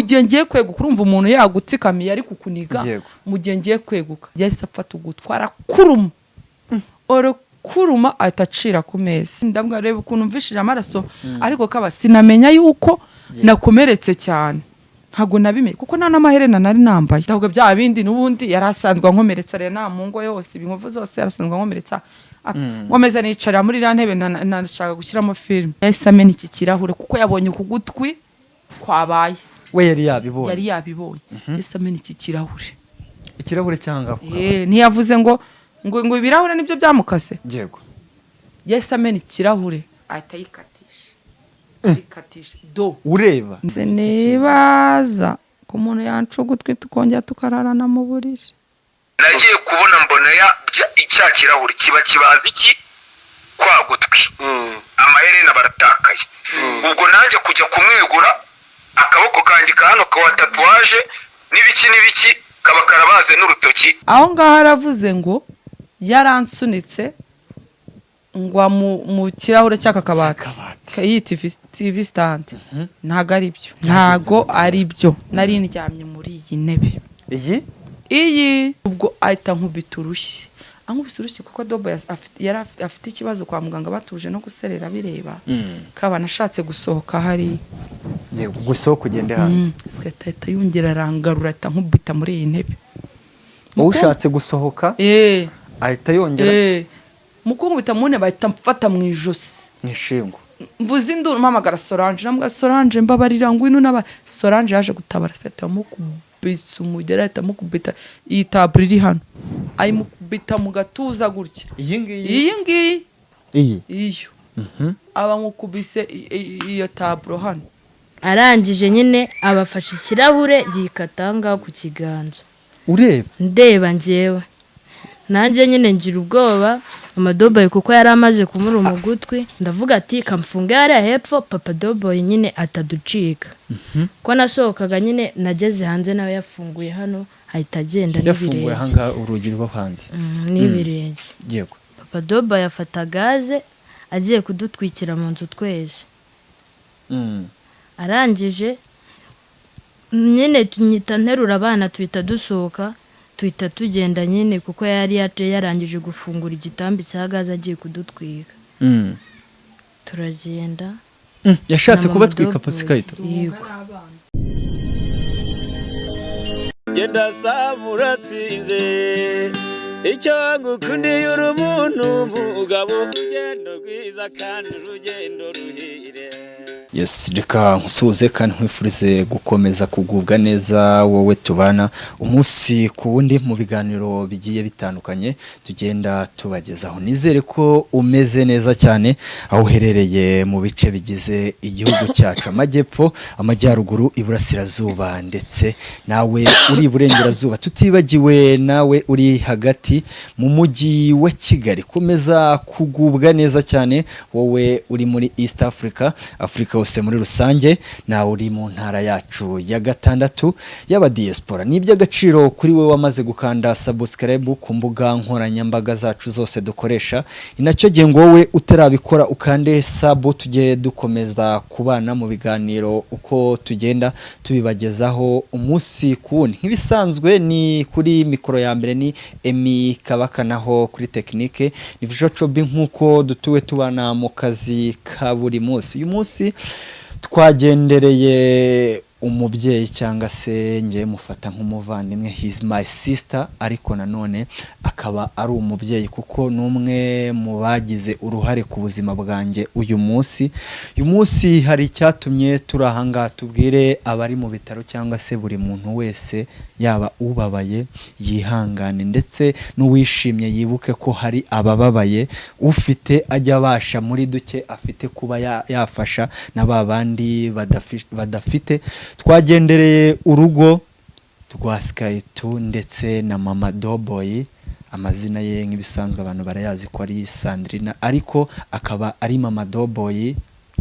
Gihe ngiye kweguka, urumva umuntu yagutsikamiye ari kukuniga. Mu gihe ngiye kweguka, yahise afata ugutwi arakuruma, arakuruma, ahita acira ku meza. Ndabwira, reba ukuntu mvishije amaraso, ariko kaba sinamenya yuko nakomeretse cyane. Ntabwo nabimenye kuko nta n'amaherena nari nambaye. Ntabwo bya bindi n'ubundi yari asanzwe ankomeretsa rero, nta mu ngo yose, ibinkovu zose yarasanzwe ankomeretsa. Nkomeza nicarira muri iriya ntebe, nashaka gushyiramo filime. Yahise amena iki kirahure kuko yabonye uku gutwi kwabaye. We yari yabibonye? Yari yabibonye. Yahise amena iki kirahure. Ikirahure cyangwa? Ntiyavuze ngo ibirahure nibyo byamukase. Yahise amena ikirahure, ahita yikatisha, yikatisha do. Ureba. Nze nibaza ko umuntu yanca ugutwi tukongera tukararana mu buriri. Nagiye kubona mbona ya cya kirahure kiba kibaza iki kwa gutwi, amaherena baratakaye. Ubwo nanjye kujya kumwegura, akaboko kanjye ka hano ka tatouage n'ibiki n'ibiki kaba karabaze n'urutoki. Aho ngaho aravuze ngo yaransunitse ngwa mu kirahure cy'aka kabati, iyi TV stand. Ntago ari byo, ntago ari byo. Nari ndyamye muri iyi ntebe. Iyi? Iyi. Ubwo ahita nkubita urushyi, ankubise urushyi kuko dobo yari afite ikibazo kwa muganga, batuje no guserera bireba kaba nashatse gusohoka hariya. Yego, gusohoka ugende hanze. Ahita yongera arangarura, ahita nkubita muri iyi ntebe. Wowe ushatse gusohoka, ahita yongera? Mu kunkubita mu ntebe, ahita mfata mu ijosi. Mu ishingo. Mvuze induru, mpamagara Solange, namubwira: "Solange, mbabarira, ngwino." N'aba Solange yaje gutabara, se ahita amukubise umugeri, ahita amukubita iyi taburo iri hano, ayimukubita mu gatuza gutya. Iyi ngiyi? Iyi ngiyi. Iyi? Iyo aba amukubise iyo taburo hano. Arangije nyine abafashe ikirahure, yikata aho ngaho ku kiganza. Ureba? Ndeba njyewe, nanjye nyine ngira ubwoba amadoboyi kuko yari amaze kumuruma ugutwi. Ndavuga ati: "Kamfunge hariya hepfo, papa doboyi nyine ataducika." Ko nasohokaga nyine, nageze hanze nawe yafunguye hano, ahita agenda Yafunguye n'ibirenge. Ahangaha urugi rwo hanze? N'ibirenge. Papa doboyi afata gaze, agiye kudutwikira mu nzu twese. Arangije nyine nyita nterura abana, tuhita dusohoka, tuhita tugenda nyine kuko yari yarangije gufungura igitambi cya gaze, agiye kudutwika. Turagenda. Yashatse Na mama kubatwika? Doboyi. Pasikayito? Yego. Genda saba uratsinze, icyo ngukundiye uri umuntu mugabo, urugendo rwiza kandi urugendo ruhire. Yes, reka nkusuhuze kandi nkwifurize gukomeza kugubwa neza, wowe tubana umunsi ku wundi mu biganiro bigiye bitandukanye tugenda tubagezaho. Nizere ko umeze neza cyane aho uherereye mu bice bigize igihugu cyacu: amajyepfo, amajyaruguru, iburasirazuba, ndetse nawe uri iburengerazuba, tutibagiwe nawe uri hagati mu mujyi wa Kigali. Komeza kugubwa neza cyane wowe uri muri East Africa, Afurika yose muri rusange, nawe uri mu ntara yacu ya gatandatu y'aba diaspora. Ni iby'agaciro kuri we wamaze gukanda subscribe ku mbuga nkoranyambaga zacu zose dukoresha. Ni nacyo gihe ngo wowe utarabikora ukande sub, tujye dukomeza kubana mu biganiro uko tugenda tubibagezaho umunsi ku wundi. Nk'ibisanzwe, ni kuri mikoro ya mbere ni Emi Kabaka, naho kuri tekinike ni Visho Cobi, nk'uko dutuwe tubana mu kazi ka buri munsi. Uyu munsi twagendereye umubyeyi, cyangwa se ngewe mufata nk'umuvandimwe, he's my sister, ariko nanone akaba ari umubyeyi kuko ni umwe mu bagize uruhare ku buzima bwanjye uyu munsi. Uyu munsi hari icyatumye turi aha ngaha, tubwire abari mu bitaro cyangwa se buri muntu wese, yaba ubabaye yihangane, ndetse n'uwishimye yibuke ko hari abababaye. Ufite ajya abasha muri duke afite kuba yafasha na ba bandi badafite. Twagendereye urugo rwa Sky2 ndetse na mama Doboy. Amazina ye nk'ibisanzwe abantu barayazi ko ari Sandrina, ariko akaba ari mama Doboy,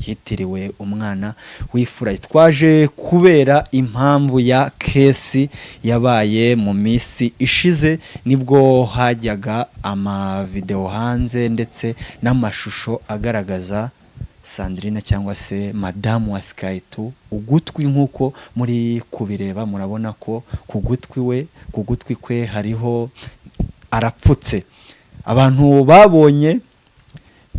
yitiriwe umwana w'imfura. Twaje kubera impamvu ya case yabaye mu minsi ishize, nibwo hajyaga amavideo hanze ndetse n'amashusho agaragaza Sandrine cyangwa se madamu wa Sky2 ugutwi. Nk'uko muri kubireba, murabona ko ku gutwi we, ku gutwi kwe hariho arapfutse. Abantu babonye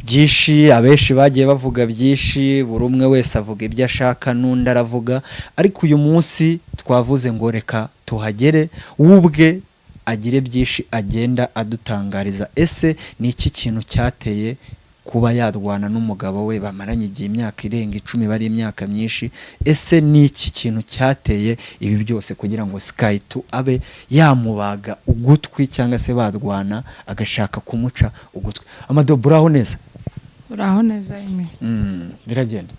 byinshi, abenshi bagiye bavuga byinshi, buri umwe wese avuga ibyo ashaka n'undi aravuga, ariko uyu munsi twavuze ngo reka tuhagere, we ubwe agire byinshi agenda adutangariza. Ese ni iki kintu cyateye kuba yarwana n'umugabo we bamaranye igihe, imyaka irenga 10, bari imyaka myinshi? Ese ni iki kintu cyateye ibi byose kugira ngo Sky2 abe yamubaga ugutwi, cyangwa se barwana agashaka kumuca ugutwi? Amadobo, uraho neza? Uraho neza, Emi. Biragenda.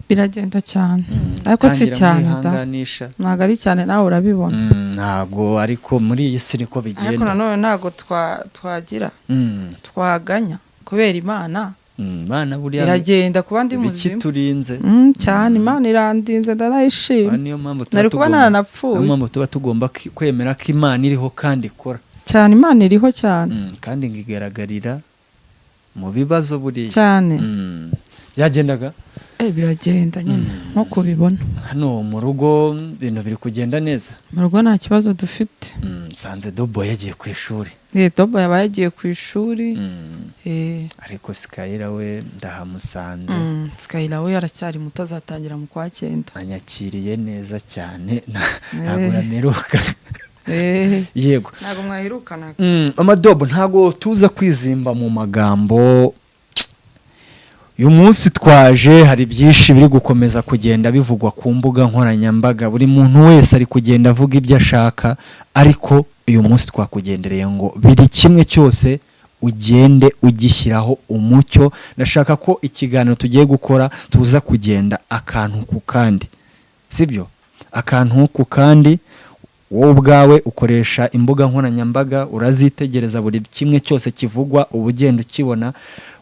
Biragenda cyane, ariko si Tangira cyane da. mwihanganisha. Ntabwo ari cyane, nawe urabibona. Ntabwo, ariko muri iyi si niko Ariko bigenda. nanone ntabwo twagira twaganya kubera Imana. Imana buriya Biragenda kuba ndi muzima. ibikiturinze. Cyane, Imana irandinze, ndanayishima. Ah, niyo mpamvu tuba Nari kuba tugomba naranapfuye. Niyo mpamvu tuba tugomba kwemera ko Imana iriho kandi ikora. Cyane, Imana iriho cyane. Kandi ngo igaragarira mu bibazo buriya. Cyane. Byagendaga. Biragenda nyine nk'uko ubibona. Hano mu rugo ibintu biri kugenda neza? Mu rugo nta kibazo dufite. Nsanze Dobo yagiye ku ishuri. Dobo yaba yagiye ku ishuri. Ariko Sikayira we ndahamusanze. Sikayira we aracyari muto, azatangira mu kwa cyenda. Anyakiriye neza cyane, ntabwo yameruka. Yego. Ntabwo mwaherukanaga. Amadobo, ntabwo tuza kwizimba mu magambo. Uyu munsi twaje, hari byinshi biri gukomeza kugenda bivugwa ku mbuga nkoranyambaga, buri muntu wese ari kugenda avuga ibyo ashaka, ariko uyu munsi twakugendereye ngo buri kimwe cyose ugende ugishyiraho umucyo. Ndashaka ko ikiganiro tugiye gukora tuza kugenda akantu ku kandi, sibyo? Akantu ku kandi. Wowe ubwawe ukoresha imbuga nkoranyambaga, urazitegereza, buri kimwe cyose kivugwa uba ugenda ukibona.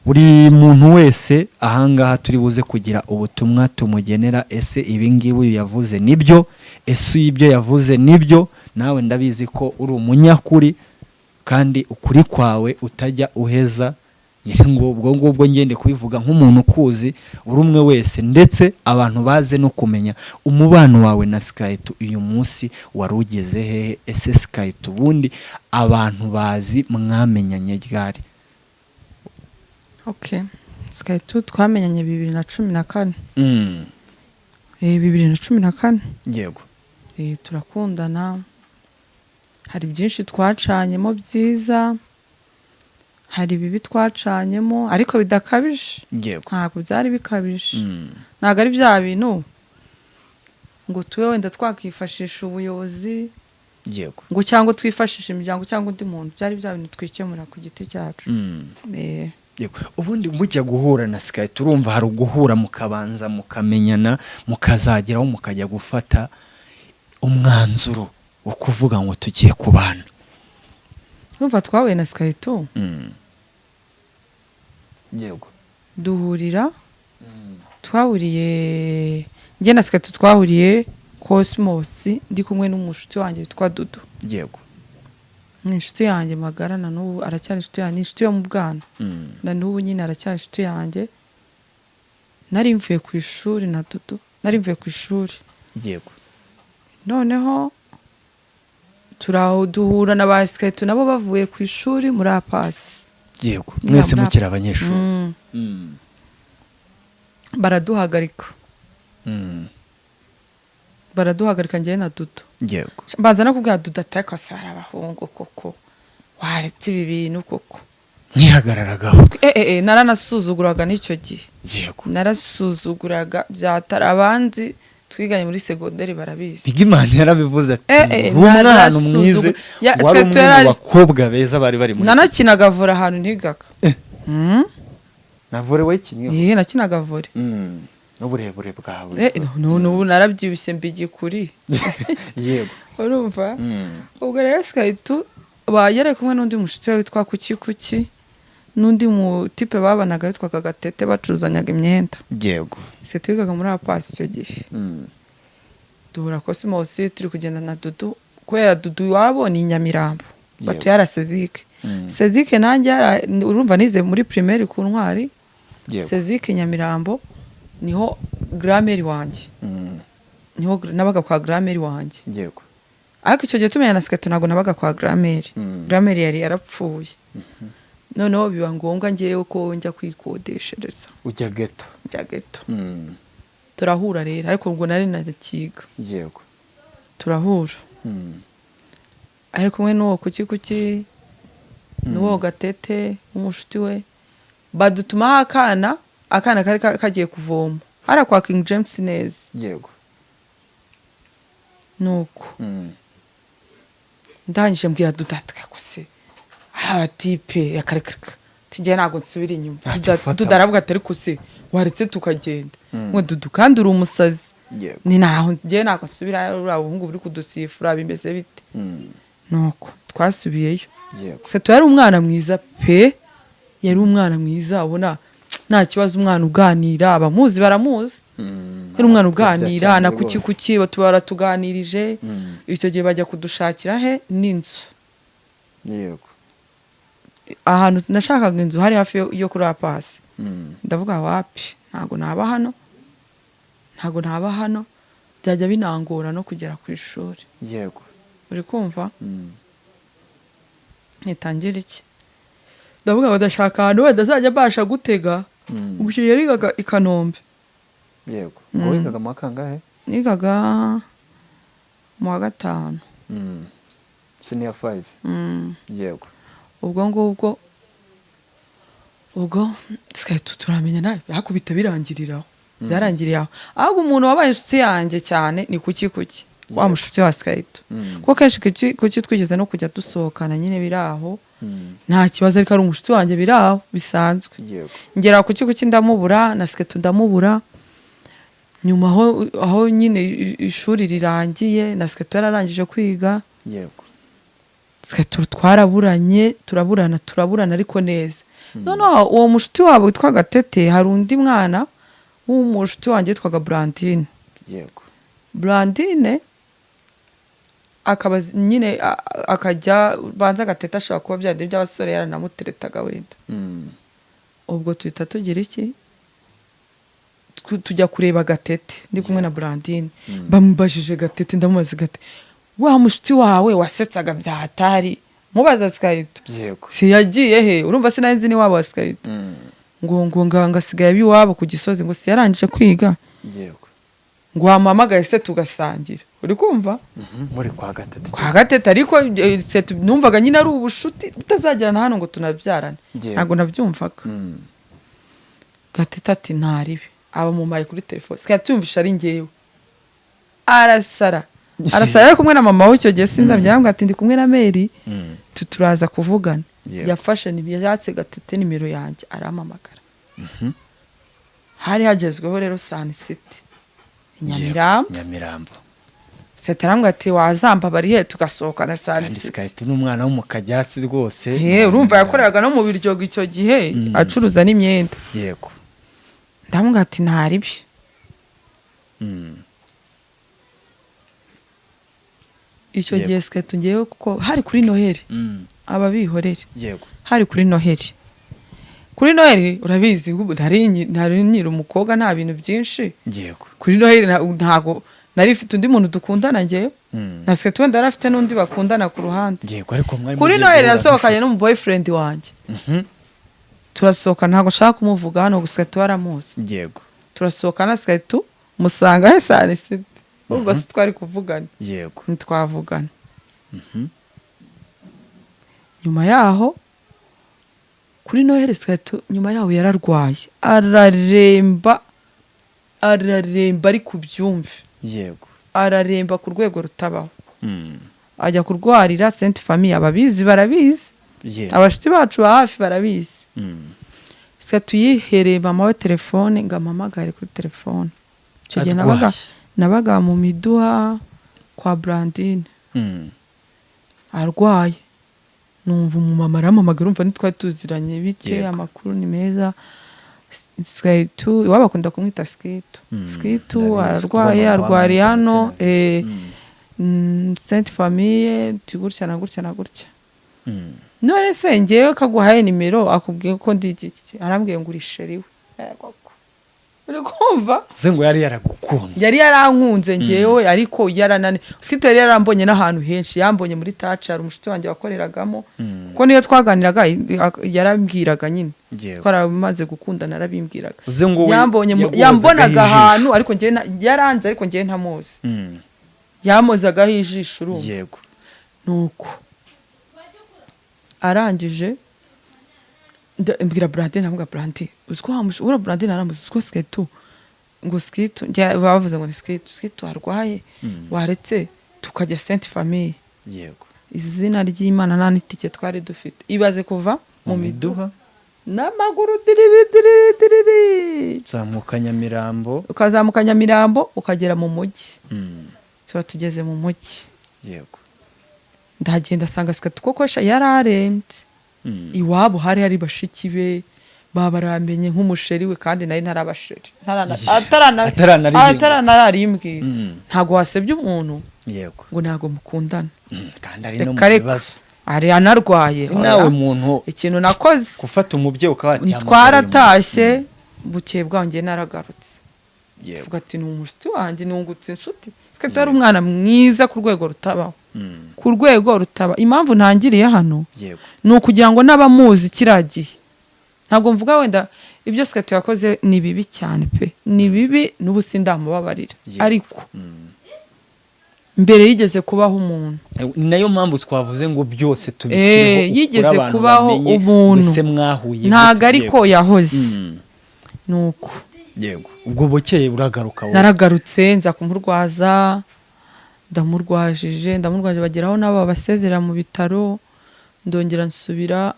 Buri muntu wese ahangaha turi buze kugira ubutumwa tumugenera. Ese ibi ngibi uyu yavuze nibyo? Ese ibyo yavuze nibyo? Nawe ndabizi ko uri umunyakuri kandi ukuri kwawe utajya uheza. Ngo ubwo ngubwo ngende kubivuga nk'umuntu ukuzi, buri umwe wese, ndetse abantu baze no kumenya umubano wawe na Sky2 uyu munsi wari ugeze hehe. Ese Sky2 ubundi abantu bazi mwamenyanye ryari? Okay, Sky2 twamenyanye 2014. 2014. Turakundana, hari byinshi twacanyemo byiza, hari ibibi twacanyemo ariko bidakabije. Ntabwo byari bikabije. Ntabwo ari bya bintu ngo tube wenda twakifashisha ubuyobozi ngo cyangwa twifashishe imiryango cyangwa undi muntu. Byari bya bintu twikemura ku giti cyacu. Yego. Ubundi mujya guhura na Sky, turumva hari uguhura mukabanza mukamenyana, mukazageraho mukajya gufata umwanzuro wo kuvuga ngo tugiye kubana. Urumva twahuye na Sky2, duhurira, twahuriye, njye na Sky2 twahuriye Cosmos, ndi kumwe n'umushuti wanjye witwa Dudu. Ni inshuti yanjye magara, na n'ubu aracyari inshuti yanjye, ni inshuti yo mu bwana. Na n'ubu nyine aracyari inshuti yanjye. Nari mvuye ku ishuri na Dudu, nari mvuye ku ishuri. Noneho turaho duhura na ba Sky2, nabo bavuye ku ishuri muri APACE. Mwese mukiri abanyeshuri. Baraduhagarika. Baraduhagarika njyewe na Dudu. Mbanza no kubwira Dudu ati: "Ariko se hari abahungu koko, waretse ibi bintu koko?" Ntihagararagaho. Naranasuzuguraga n'icyo gihe. Narasuzuguraga byatari, abandi twiganye muri segonderi barabizi. Bigimana yarabivuze ati uri umwana narasuzugura. umwize Ya, wari Sky umwe mu bakobwa beza bari bari muri Nanakinaga volley ahantu ntigaga. Na volley wayikinnyeho? Nakinaga volley. N'uburebure bwawe. None ubu narabyibushye mbigikuri. Urumva? Ubwo rero Sky2 yari kumwe n'undi mushuti we witwa Kuki Kuki n'undi mutipe babanaga witwaga Gatete, bacuruzanyaga imyenda. Sky2 yigaga muri APACE icyo gihe. Duhura Cosmos turi kugenda na Dudu, kubera Dudu iwabo ni i Nyamirambo, batuye ara Sezike. Sezike nanjye urumva nize muri primaire ku Ntwari. Sezike Nyamirambo. Niho grand-mère wanjye, niho nabaga kwa grand-mère wanjye. Ariko icyo gihe tumenya na Sketo, ntabwo nabaga kwa grand-mère. Grand-mère yari yarapfuye, noneho biba ngombwa ngewe ko njya kwikodeshereza. Ujya ghetto. Njya ghetto. Turahura rero, ariko ubwo nari nakiga. Turahura, ari kumwe n'uwo kuki kuki, n'uwo Gatete w'umushuti we. Badutumaho akana, akana kari kagiye kuvoma hariya kwa King James neza. Nuko ndangije mbwira Duda guse abatipe yakarekareka, tujye, ntabwo nsubira inyuma. Ntacyo ufata. Duda aravuga ati: "Ariko se waretse tukagenda?" Ngo Dudu, kandi uri umusazi. Ni naho njyewe ntabwo nsubira, uriya buhungu buri kudusifura, bimeze bite? Nuko twasubiyeyo. Seto yari umwana mwiza pe, yari umwana mwiza, ubona nta kibazo, umwana uganira, abamuzi baramuzi. Yari umwana uganira cyane na kuki rwose. Kuki baratuganirije. Icyo gihe bajya kudushakira he n'inzu. Ahantu nashakaga inzu hari hafi yo kuri apasi. Ndavuga: "Wapi, ntabwo naba hano, ntabwo naba hano, byajya binangora no kugera ku ishuri." Uri kumva? Ntitangira iki, ndavuga ngo ndashaka ahantu wenda azajya mbasha gutega. Ubwo icyo gihe nigaga i Kanombe. Yego, ngo wigaga mu wa kangahe? Nigaga mu wa gatanu. Senior 5. Yego. Ubwo ngubwo ubwo twari turamenya nawe hakubita, birangirira aho, byarangiriye aho. Ahubwo umuntu wabaye inshuti yanjye cyane ni kuki kuki, wa mushuti wa Sikayito, kuko kenshi kuki kuki twigeze no kujya dusohokana nyine, biri aho, nta kibazo, ariko ari umushuti wanjye, biri aho bisanzwe. Ngera kuki kuki ndamubura, na Siketo ndamubura. Nyuma aho nyine ishuri rirangiye, na Siketo yararangije kwiga. Siketo twaraburanye, turaburana, turaburana, ariko neza. Noneho uwo mushuti wabo witwa Gatete, hari undi mwana w'umushuti wanjye witwaga Brandine. Brandine akaba nyine akajya banza Gatete ashobora kuba byari by'abasore, yaranamuteretaga wenda. Ubwo tuhita tugira iki, tujya kureba Gatete ndi kumwe na Brandine. Bamubajije Gatete, ndamubaza: "Gatete, wa mushuti wawe wasetsaga bya hatari?" Mubaza Sikayito. Si yagiye he? Urumva sinari nzi n'iwabo wa Sikayito. Ngo asigaye aba iwabo ku Gisozi, ngo si yarangije kwiga, ngo wamuhamagaye se tugasangira? Uri kumva? Muri kwa Gatete. Kwa Gatete, ariko numvaga nyine ari ubushuti butazagerana hano ngo tunabyarane. Ntabwo nabyumvaga. Gatete ati: "Ntaribi." Aba mumaye kuri telefone, sikaba tuyumvisha ari njyewe, arasara, arasara. Ari kumwe na mama we icyo gihe, sinzamenya. Yarambwira ati: "Ndi kumwe na Mary, turaza kuvugana." Yafashe yatse Gatete nimero yanjye, arampamagara. Hari hagezweho rero Sun City i Nyamirambo. Nyamirambo. Seta arambwira ati: "Wazambabariye tugasohokana Sun Kandi City?" Sikahita n'umwana wo mu kajyatsi rwose. Urumva yakoreraga no mu Biryogo icyo gihe, acuruza n'imyenda. Ndamubwira ati: "Ntaribi." Icyo gihe Siketu ngewe, kuko hari kuri Noheli, aba bihorere, hari kuri Noheli, kuri Noheli urabizi, ubu nari nkiri umukobwa, nta bintu byinshi. Kuri Noheli ntago nari mfite undi muntu dukundana ngewe. Na Siketu wenda yari afite n'undi bakundana ku ruhande. Yego, ariko mwari Kuri mugiye Noheli guhura. nasohokanye n'umu boyfriend wanjye. Turasohoka, ntabwo nshaka kumuvuga hano gusa, Siketu aramuzi. Turasohokana, Siketu musanga he Sun City. Urumva se twari kuvugana? Ntitwavugana. Nyuma yaho kuri Noheli, Siketu nyuma yaho yararwaye, araremba, araremba, ariko ubyumve, araremba ku rwego rutabaho. Ajya kurwarira Sainte Famille, ababizi barabizi, abashuti bacu ba hafi barabizi. Siketu yihereye mama we telefone ngo ampamagare kuri telefone. Icyo gihe nabaga Arwaye. nabaga mu Miduha kwa Brandine. Arwaye, numva umumama arampamagara. Urumva ntitwari tuziranye bike. Amakuru ni meza, Skitu, iwabo bakunda kumwita Skitu. Skitu Ndabizi, kuko ararwaye, mama arwariye wamwita hano ndetse ndabizi. Sainte Famille, gutya na gutya na gutya. None se ngewe kaguhaye nimero, akubwiye ko ndi iki iki? Arambwiye ngo uri chéri we. Koko. Uri kumva? Uze ngo yari yaragukunze. Yari yarankunze ngewe, ariko yaranani Skito yari yarambonye n'ahantu henshi, yambonye muri Touch, hari umushuti wanjye wakoreragamo, kuko niyo twaganiraga yarambwiraga nyine. Twaramaze gukundana arabimbwiraga. Uze ngo we Yambonye yaguhozagaho yambonaga ijisho. ahantu, ariko ngewe yaranze, ariko ngewe ntamuzi. Yamozagaho ijisho, urumva? Nuko arangije mbwira Brandine, ndavuga: "Brandi, uzi ko uriya Brandine aramuzi, uzi ko Sketu, ngo Skitu, njye bavuze ngo ni Skitu, Skitu arwaye, waretse tukajya Sainte Famille?" Izina ry'Imana, nta n'itike twari dufite. Ibaze kuva mu mu Miduha Miduha n'amaguru, diriri diriri diriri, zamuka Nyamirambo, ukazamuka Nyamirambo ukagera mu mujyi. Tuba tugeze mu mujyi. Ndagenda, asanga Skitu koko yari arembye. Iwabo hari hari bashiki be, babaramenye nk'umusheri we, kandi nari ntarabasheri. Ataranarihingutse. Ataranararimbwira. Ntabwo wasebye umuntu ngo ntabwo mukundana. Kandi ari no mu Reka reka. bibazo. Ari anarwaye. Nawe Oya. muntu Ikintu nakoze, gufata umubyeyi ukaba watihamagara. twaratashye, bukeye bwanjye naragarutse. Tuvuga ati: "Ni umushuti wanjye, nungutse inshuti." Twe yari umwana mwiza ku rwego rutabaho, ku rwego rutaba. Impamvu ntangiriye hano ni ukugira ngo n'abamuzi kiriya gihe, ntabwo mvuga wenda ibyo Siketo yakoze ni bibi cyane pe, ni bibi, n'ubu sindamubabarira. Ariko mbere yigeze kubaho umuntu. Ni nayo mpamvu twavuze ngo byose tubishyireho ukuri, Yigeze abantu kubaho bamenye umuntu. mbese mwahuye Ntabwo gute? ariko yahoze. Nuko Yego, ubwo bukeye uragaruka wowe. Naragarutse, nza kumurwaza, ndamurwajije, ndamurwaje, bageraho nabo babasezera mu bitaro, ndongera nsubira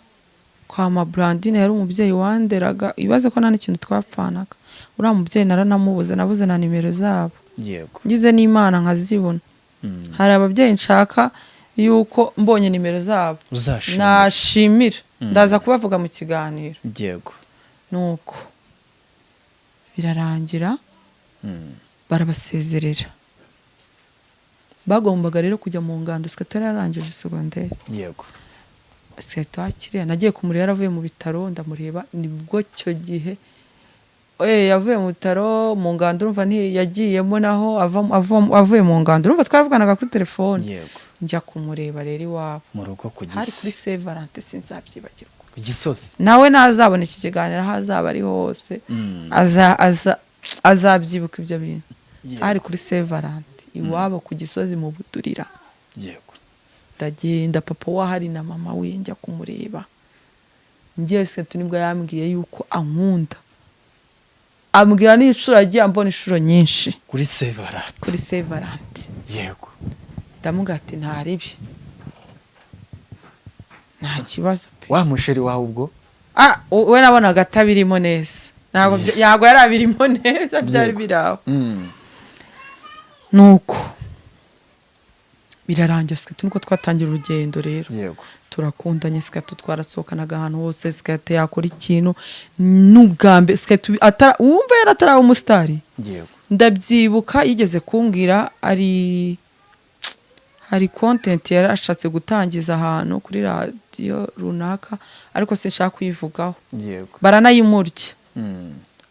kwa ma Brandine, yari umubyeyi wanderaga. Ibaze ko nta n'ikintu twapfanaga. Uriya mubyeyi naranamubuze, nabuze na nimero zabo. Ngize n'Imana nkazibona. Hari ababyeyi nshaka yuko mbonye nimero zabo Uzashimira. nashimira, ndaza kubavuga mu kiganiro. Nuko birarangira, barabasezerera. Bagombaga rero kujya mu ngando. Siketo yari yararangije segonderi. Siketo akiriya nagiye kumureba, yaravuye mu bitaro, ndamureba. Nibwo icyo gihe yavuye mu bitaro, mu ngando, urumva ntiyagiyemo naho avuye mu ngando, urumva twavuganaga kuri telefone. Njya kumureba rero iwabo Mu rugo ku hari kuri Gisi. Saint Valentin, sinzabyibagirwa. Ku Gisozi. Nawe ntazabona iki kiganiro, aho azaba ari hose azabyibuka ibyo bintu. Hari kuri Saint Valentin, iwabo ku Gisozi mu Budurira. Ndagenda, papa wahari na mama we, njya kumureba. Ngiye, Siketo nibwo yambwiye yuko ankunda, ambwira n'inshuro yagiye ambona, inshuro nyinshi. Kuri Saint Valentin. Kuri Saint Valentin. Ndamubwira ati: "Nta ribi, nta kibazo pe." Wa musheri wawe ubwo? Ah, we nabonaga atabirimo neza, ntabwo yari abirimo neza, byari biri aho. Nuko birarangira, Siketo nuko twatangira urugendo rero. Turakundanye, Siketo twarasohokanaga ahantu hose. Siketo yakora ikintu, n'ubwa mbere Siketo wumva yari ataraba umusitari. Ndabyibuka yigeze kumbwira, ari hari content yari ashatse gutangiza ahantu kuri radiyo runaka, ariko sinshaka kuyivugaho. Baranayimurya.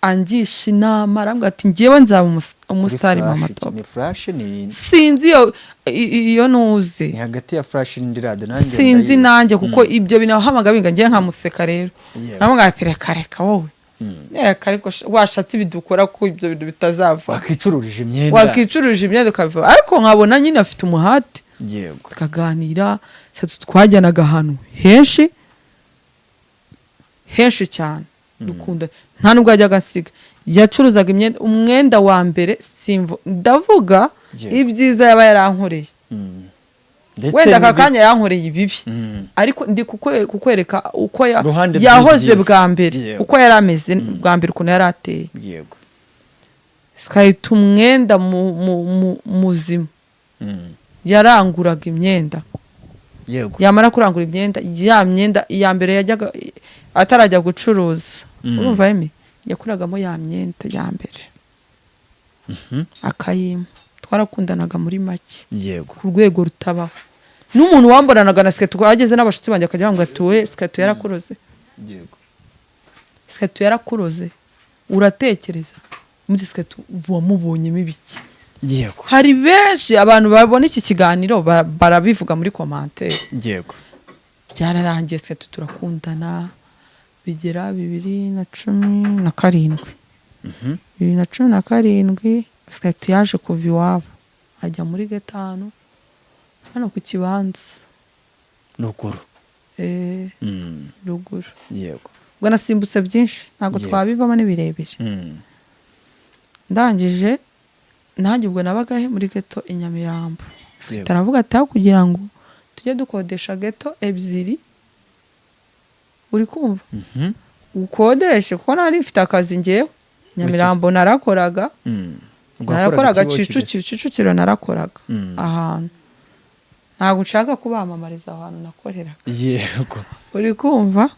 Angisha inama, arambwira ati: "Ngewe nzaba umusitari, Kuri mama Flash, Top." Ni Flash, ni Sinzi iyo nuzi. Ni hagati ya Flash n'indi radiyo, nanjye Sinzi. ndayizi. Nanjye kuko ibyo binahamaga binga, ngiye nkamuseka rero. Namubwira ati: "Reka reka wowe, reka, ariko washatse ibidukora ko ibyo bintu bitazava." Wakicururije imyenda. Wakicuruje imyenda ukabiva, ariko nkabona nyine afite umuhate. Tukaganira, twajyanaga ahantu henshi henshi cyane, dukunda, nta nubwo yajyaga asiga. Yacuruzaga imyenda, umwenda wa mbere simvu ndavuga ibyiza yaba yarankoreye. Ndetse Wenda aka kanya yankoreye ibibi, ariko ndi kukwereka uko Uruhande yahoze rw'ibyiza. bwa mbere, uko yari ameze bwa mbere, ukuntu yari ateye. Sikahita umwenda muzima. Yaranguraga imyenda. Yamara kurangura imyenda, ya myenda iya mbere yajyaga atarajya gucuruza, urumva emi yakuragamo ya myenda ya mbere akayimpa. Twarakundanaga muri make ku rwego rutabaho. N'umuntu wamboranaga na Siketo ageze n'abashuti banjye akajya bambwira ati: "We, Siketo yarakuroze." Siketo yarakuroze, uratekereza? Muri Skype wamubonyemo ibiki? Yego. Hari benshi, abantu babona iki kiganiro barabivuga muri commentaire. Yego. Byararangiye, Skype turakundana, bigera 2017. 2017 Skype yaje kuva iwabo ajya muri gatanu hano ku kibanza. Ruguru. Eh, ruguru. Yego. Ubwo nasimbutse byinshi, ntabwo twabivamo, ni birebire. Ndangije nanjye ubwo nabaga he muri ghetto i Nyamirambo. Aravuga ati aho kugira ngo tujye dukodesha ghetto ebyiri, uri kumva, ukodeshe, kuko nari mfite akazi ngewe Nyamirambo narakoraga. Narakoraga Kicukiro, Kicukiro narakoraga. Ahantu ntabwo nshaka kubamamariza, aho hantu nakoreraga. Uri kumva?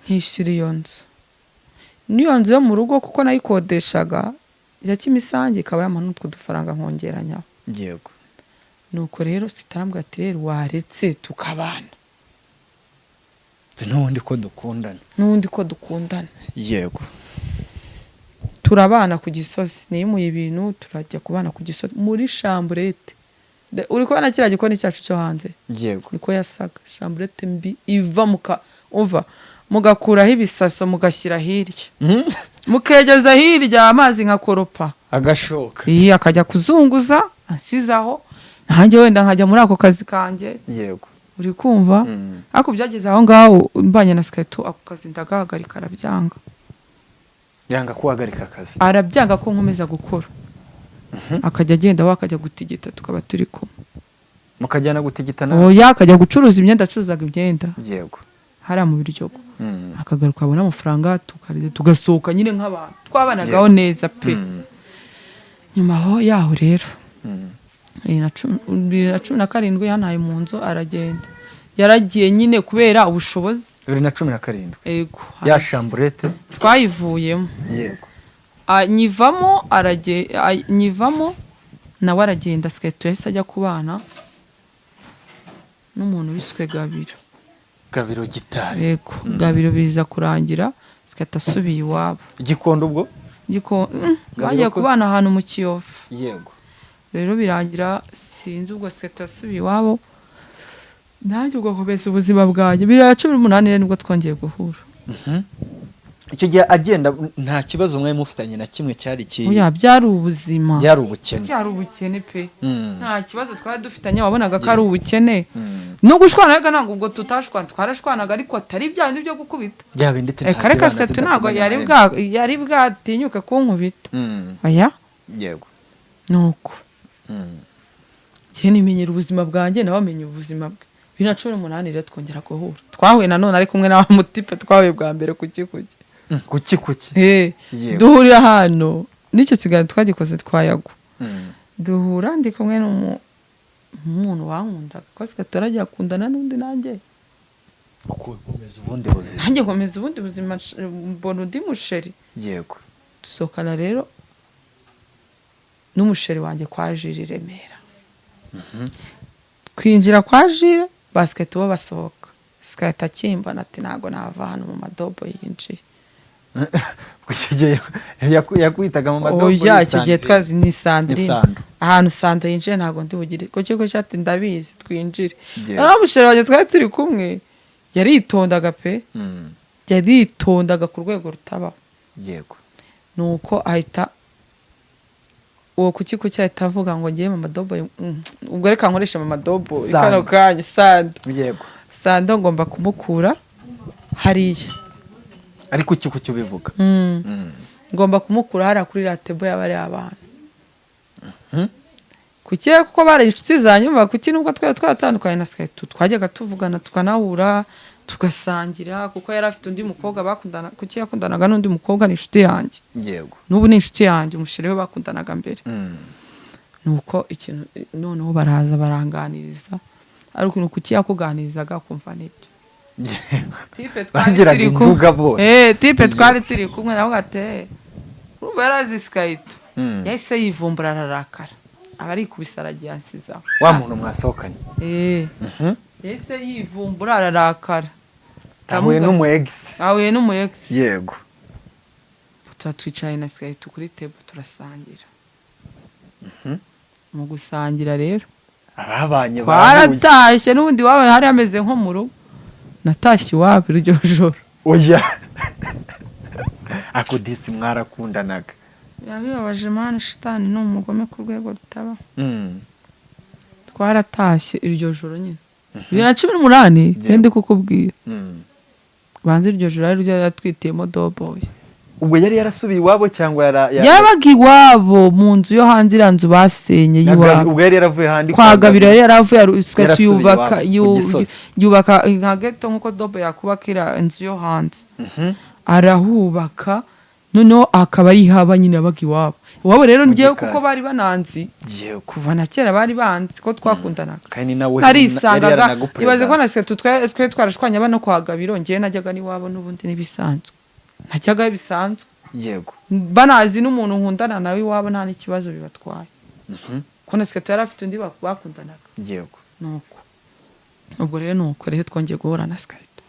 Nkishyura iyo nzu, n'iyo nzu yo mu rugo kuko nayikodeshaga ya Kimisange ikaba yampa n'utwo dufaranga nkongeranyaho. Nuko rero sitarambwira ati rero waretse tukabana. N'ubundi ko dukundana. N'ubundi ko dukundana. Turabana ku Gisozi, nimuye ibintu turajya kubana ku Gisozi muri chambrette. Uri kubona kiriya gikoni cyacu cyo hanze? Yego. Niko yasaga, chambrette mbi iva muka umva mugakuraho ibisaso mugashyira hirya, mukegeza hirya amazi nkakoropa. Agashoka. Iyi akajya kuzunguza ansizaho, nanjye wenda nkajya muri ako kazi kanjye. Uri kumva? Ariko byageze aho ngaho mbanye na Skype, ako kazi ndagahagarika, arabyanga. Yanga kuhagarika akazi? Arabyanga ko nkomeza gukora, akajya agenda we akajya gutigita tukaba turi kumwe. Mukajyana gutigita na? Oya, akajya gucuruza imyenda, acuruzaga imyenda hariya mu Biryogo. Akagaruka abona amafaranga tukarya tugasohoka nyine nk'abantu twabanagaho neza pe. Nyuma aho yaho rero, 2017 yantaye mu nzu aragenda, yaragiye nyine kubera ubushobozi. 2017? Ego. Ya chambrette? Twayivuyemo. Nyivamo nyivamo nawe aragenda. Skype yahise ajya kubana n'umuntu wiswe Gabiro. Gabiro Gitari. Yego, Gabiro. Biza kurangira Skype asubiye iwabo. Gikondo ubwo? Gabiro. Bagiye kubana ahantu mu Kiyovu. Rero birangira, sinzi, ubwo Skype asubiye iwabo, nanjye ubwo nkomeza ubuzima bwanjye. 2018 rero nibwo twongeye guhura. Icyo gihe agenda nta kibazo mwari mufitanye na kimwe cyari ki? Oya, byari ubuzima. Byari ubukene. Byari ubukene pe. Nta kibazo twari dufitanye, wabonaga ko ari ubukene. No gushwana reka, ntabwo ubwo tutashwana, twarashwanaga ariko atari bya bindi byo gukubita. Bya bindi Reka reka, Skype ntabwo yari bwatinyuke kunkubita, oya. Nuko njye nimenyera ubuzima bwanjye, nawe amenya ubuzima bwe. 2018 rero twongera guhura, twahuye nanone ari kumwe na wa mutipe twahuye bwa mbere ku Kikuki. Kuki kuki? Eh, duhurira ahantu, n'icyo kiganiro twagikoze twayagwa. Duhura ndi kumwe n'umuntu wankundaga, ko Skype turagiye akundana n'undi, nanjye Ukomeza ubundi buzima. Nanjye nkomeza ubundi buzima, mbona undi musheri. Dusohokana rero n'umusheri wanjye kwa Jire i Remera. Twinjira kwa Jire, basiketi bo basohoka, Skype akimbona ati ntabwo nava hano mu madobo yinjiye. Icyo gihe yakwitaga mu madobo? Oya, icyo gihe twazi ni Sandrine. Ni Sandro. Ahantu Sandro yinjiye ntabwo ndi bugire ku kigo cyati, ndabizi, twinjire. Yeah. Noneho umusheri wanjye twari turi kumwe yaritondaga pe. Yaritondaga ku rwego rutabaho. Nuko ahita uwo kuki kuki ahita avuga ngo ngiye mu madobo, ubwo reka nkoreshe mu madobo Sando. kano kanya, Sando. Sando ngomba kumukura hariya. Ariko kuki kuki ubivuga? Ngomba kumukura hariya kuri ratebo y'abari abantu. Kuki rero? Kuko bari inshuti zanjye. Kuki nubwo twari twaratandukanye na Skype twajyaga tuvugana, tukanahura, tugasangira, kuko yari afite undi mukobwa bakundana. Kuki yakundanaga n'undi mukobwa, ni inshuti yanjye. N'ubu ni inshuti yanjye, umusheri we bakundanaga mbere. Nuko ikintu noneho baraza baranganiriza, ariko ukuntu kuki yakuganirizaga akumva nibyo. Type twari Bagiraga turi kumwe. injuga bose. Eh, type twari turi kumwe nawe ati "Eh, urumva yarazi Skype." Yahise yivumbura ararakara, aba arikubise aragiye ansizaho. Wa muntu mwasohokanye? Eh. Yahise yivumbura ararakara. Ahuye n'umu ex. Ahuye n'umu ex. Tuba twicaye na Sikahita kuri table, turasangira. Mu gusangira rero, Ababanye barahuye. twaratashye. N'ubundi iwabo hari hameze nko mu rugo. Natashye iwabo iryo joro. Oya, ako disi mwarakundanaga. Biba bibabaje mani, shitani ni umugome ku rwego rutabaho. Twaratashye iryo joro nyine 2018. Ndi kukubwira, banza iryo joro ari ryo yaratwitiyemo Doboyi. Ubwo yari yarasubiye iwabo cyangwa Yabaga iwabo mu nzu yo hanze, iriya nzu basenye y'iwabo. Ubwo yari yaravuye handi? Kwa Gabiro yari yaravuye, Yarasubiye yubaka iwabo, ku Gisozi. Yubaka nka ghetto, nk'uko Dobo yakubaka iriya inzu yo hanze. Arahubaka, noneho akaba ari haba nyine, yabaga iwabo. Iwabo rero Mu ngewe, gikari. kuko bari bananzi kuva na kera, bari banzi ko twakundanaga. Kandi nawe Narisangaga, ibaze ko na yaranaguperedanse. twe twarashwanye aba no kwa Gabiro, ngewe najyaga n'iwabo n'ubundi n'ibisanzwe, najyaga bisanzwe. Banazi n'umuntu nkundana nawe iwabo, nta n'ikibazo bibatwaye, ko na Siketu yari afite undi bakundanaga. Nuko ubwo rero, nuko rero twongeye guhura na Siketu.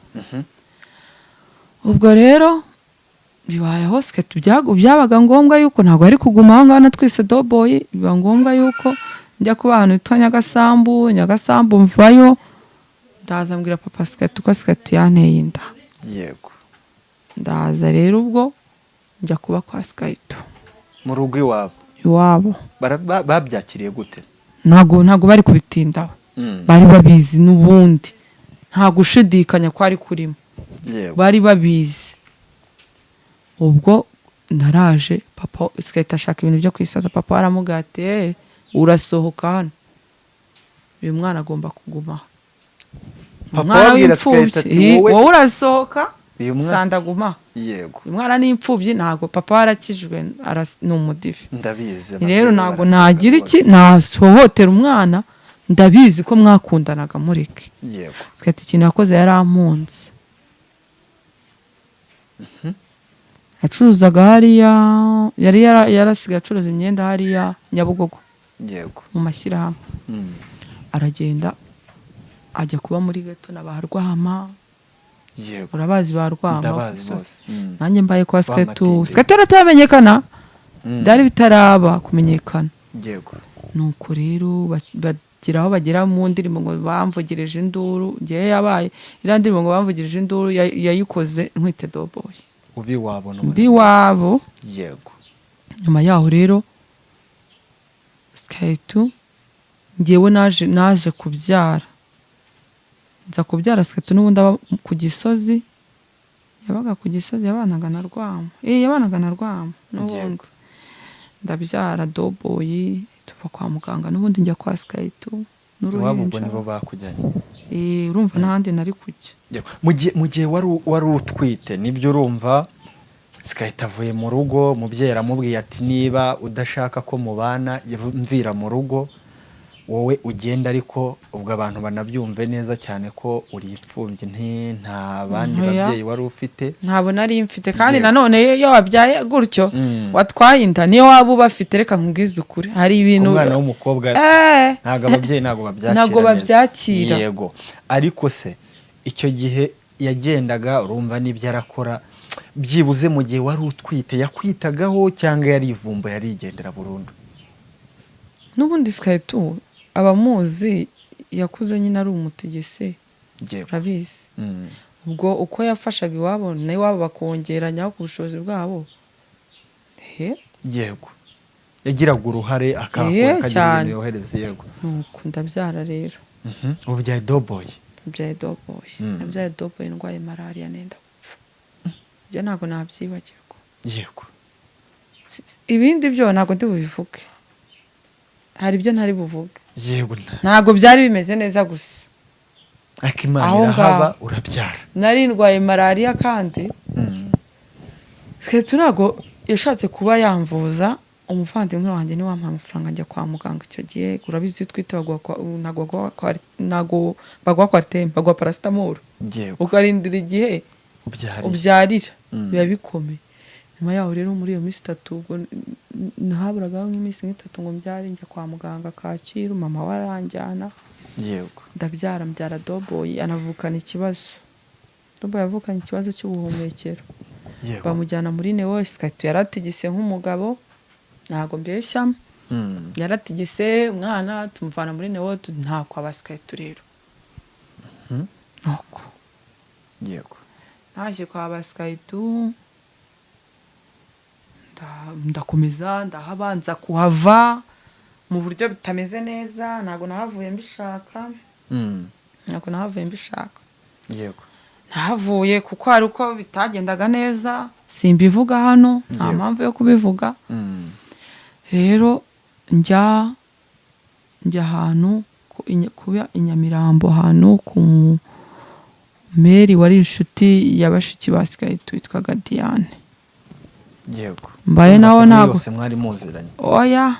Ubwo rero bibayeho, Siketu byabaga ngombwa yuko ntabwo ari kuguma aho ngaho natwise Doboyi, biba ngombwa yuko njya kuba ahantu hitwa Nyagasambu. Nyagasambu mvayo, ndaza mbwira papa Siketu ko Siketu yanteye inda. Ndaza rero, ubwo njya kuba kwa Siketu. Mu rugo iwabo? Iwabo. Babyakiriye gute? Ntabwo bari kubitindaho. Bari babizi n'ubundi, nta gushidikanya kwari kurimo. Bari babizi. Ubwo naraje, papa Sikahita ashaka ibintu byo kwisaza. Papa aramubwira ati: "Eh, urasohoka hano, uyu mwana agomba kuguma." Papa Umwana wabwira w'imfubyi. Sikahita ati, Eh, wowe urasohoka. Uyu mwana Sandaguma. Yego. Uyu mwana ni imfubyi. Ntabwo papa warakijwe, ni umudive. Ndabizi. Rero Ababyeyi ntabwo barasenga nagira rwose. iki, nahohotera umwana. Ndabizi ko mwakundanaga, mureke. Sikahita ikintu yakoze, yarampunze. Yacuruzaga hariya, yari yarasigaye acuruza imyenda hariya Nyabugogo mu mashyirahamwe. Aragenda ajya kuba muri ghetto na ba Rwama. Urabazi ba Rwama? Ndabazi Gusa. bose. Nanjye mbaye kwa Siketu. Matinde. Siketu yarataramenyekana, byari bitaraba kumenyekana. Nuko rero bagira aho bagera mu ndirimbo ngo "Bamvugirije induru". Ngewe yabaye iriya ndirimbo ngo "Bamvugirije induru" yayikoze ntwite Doboyi. Ubi wabo. Mbi wabo. Nyuma yaho rero, Siketu ngewe naje kubyara, nza kubyara Siketu n'ubundi aba ku Gisozi. Yabaga ku Gisozi, yabanaga na Rwama, yabanaga na Rwama n'ubundi. Ndabyara Doboyi, tuva kwa muganga n'ubundi njya kwa Siketu Iwabo ubwo n'uruhinja. Nibo bakujyanye? Eh, urumva n'ahandi nari kujya. Yego. Mu gihe wari utwite, nibyo, urumva Sikahita avuye mu rugo, umubyeyi aramubwiye ati: "Niba udashaka ko mubana, mvira mu rugo, wowe ugenda." Ariko ubwo abantu banabyumve neza cyane ko uri imfubyi, nta bandi Oya. babyeyi wari ufite. Ntabwo nari mfite kandi. Yego. Nanone iyo wabyaye gutyo, watwaye inda, niyo waba ubafite, reka nkubwize ukuri, hari ibintu Umwana w'umukobwa, ntabwo ababyeyi ntabwo babyakira Ntabwo neza. babyakira. Yego, ariko se icyo gihe yagendaga, urumva n'ibyo arakora, byibuze mu gihe wari utwite yakwitagaho cyangwa yarivumba, yarigendera burundu? N'ubundi Siketu abamuzi, yakuze nyine ari umutegesi. Urabizi. Ubwo uko yafashaga iwabo, n'iwabo bakongeranyaho ku bushobozi bwabo, he. Yego, yagiraga uruhare akakora, akagira Cyane. ibintu yohereza, yego. Nuko ndabyara rero. Ubyaye Doboyi? Nabyaye Doboyi. Nabyaye Doboyi ndwaye malariya, nenda gupfa. Ibyo ntabwo nabyibagirwa. Ibindi byo ntabwo ndi bubivuge, hari ibyo ntari buvuge. Ntabwo byari bimeze neza gusa. Ariko Imana Aho irahaba, ngaho. urabyara. Nari ndwaye malariya kandi Siketu ntabwo yashatse kuba yamvuza. Umuvandimwe wanjye niwe wampaye amafaranga njya kwa muganga icyo gihe. Urabizi, iyo utwite ntabwo baguha Coartem, baguha paracetamol, ukarindira igihe Ubyariye. ubyarira. Biba bikomeye. Nyuma yaho rero, muri iyo minsi itatu, ubwo haburaga nk'iminsi nk'itatu ngo mbyare, njya kwa muganga Kacyiru, mama we aranjyana. Ndabyara, mbyara Doboyi, anavukana ikibazo. Doboyi yavukanye ikibazo cy'ubuhumekero. Bamujyana muri neo. Sikaritu yaratigise nk'umugabo, ntabwo mbeshya. Yaratigise umwana, tumuvana muri neo, ntako aba Sikaritu rero nuko. Naje kwa Basikaritu, ndakomeza ndahaba, nza kuhava mu buryo bitameze neza. Ntabwo nahavuye mbishaka. Ntabwo nahavuye mbishaka. Nahavuye kuko hari uko bitagendaga neza, simbivuga hano, nta mpamvu yo kubivuga. Rero njya ahantu kuba i Nyamirambo, ahantu ku meri wari inshuti ya bashiki ba Sikaritu witwaga Diane. Mbaye Urumva nawe famille ntabwo yose mwari muziranye? Oya.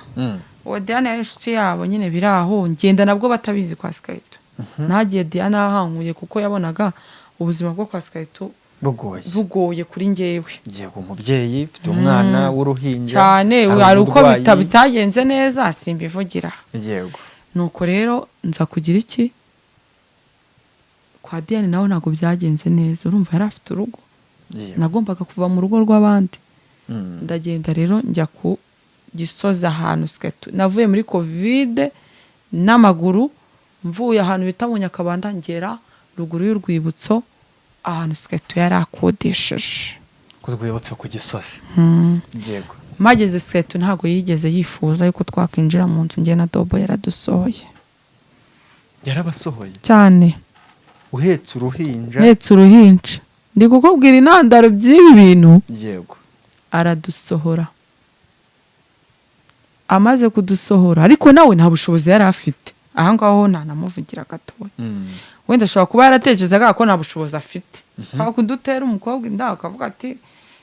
Uwo Diane yari inshuti yabo nyine biri aho, ngenda nabwo batabizi kwa Sikaritu. Nagiye Diane ahankuye kuko yabonaga ubuzima bwo kwa Sikaritu bugoye. Bugoye kuri njyewe. Yego, umubyeyi ufite umwana w'uruhinja cyane hari hari uko umurwayi. Bitagenze neza, simbivugira. Nuko rero nza kugira iki kwa Diane, nawe ntabwo byagenze neza, urumva yari afite urugo. Nagombaga kuva mu rugo rw'abandi. Ndagenda rero njya ku Gisozi ahantu Sikaritu, navuye muri Covid n'amaguru, mvuye ahantu bita mu Nyakabanda, ngera ruguru y'urwibutso ahantu Sikaritu yari akodesheje. Ku rwibutso ku Gisozi. Yego. Mageze, Sikaritu ntabwo yigeze yifuza yuko twakwinjira mu nzu njye na Dobo, yaradusohoye. Yarabasohoye? Cyane. Uhetse uruhinja? Mpetse uruhinja, ndi kukubwira intandaro by'ibi bintu. Aradusohora. Amaze kudusohora, ariko nawe nta bushobozi yari afite aha ngaho, ntanamuvugira gatoya. Wenda ashobora kuba yaratekerezaga ko nta bushobozi afite, kwa kundi utera umukobwa inda akavuga ati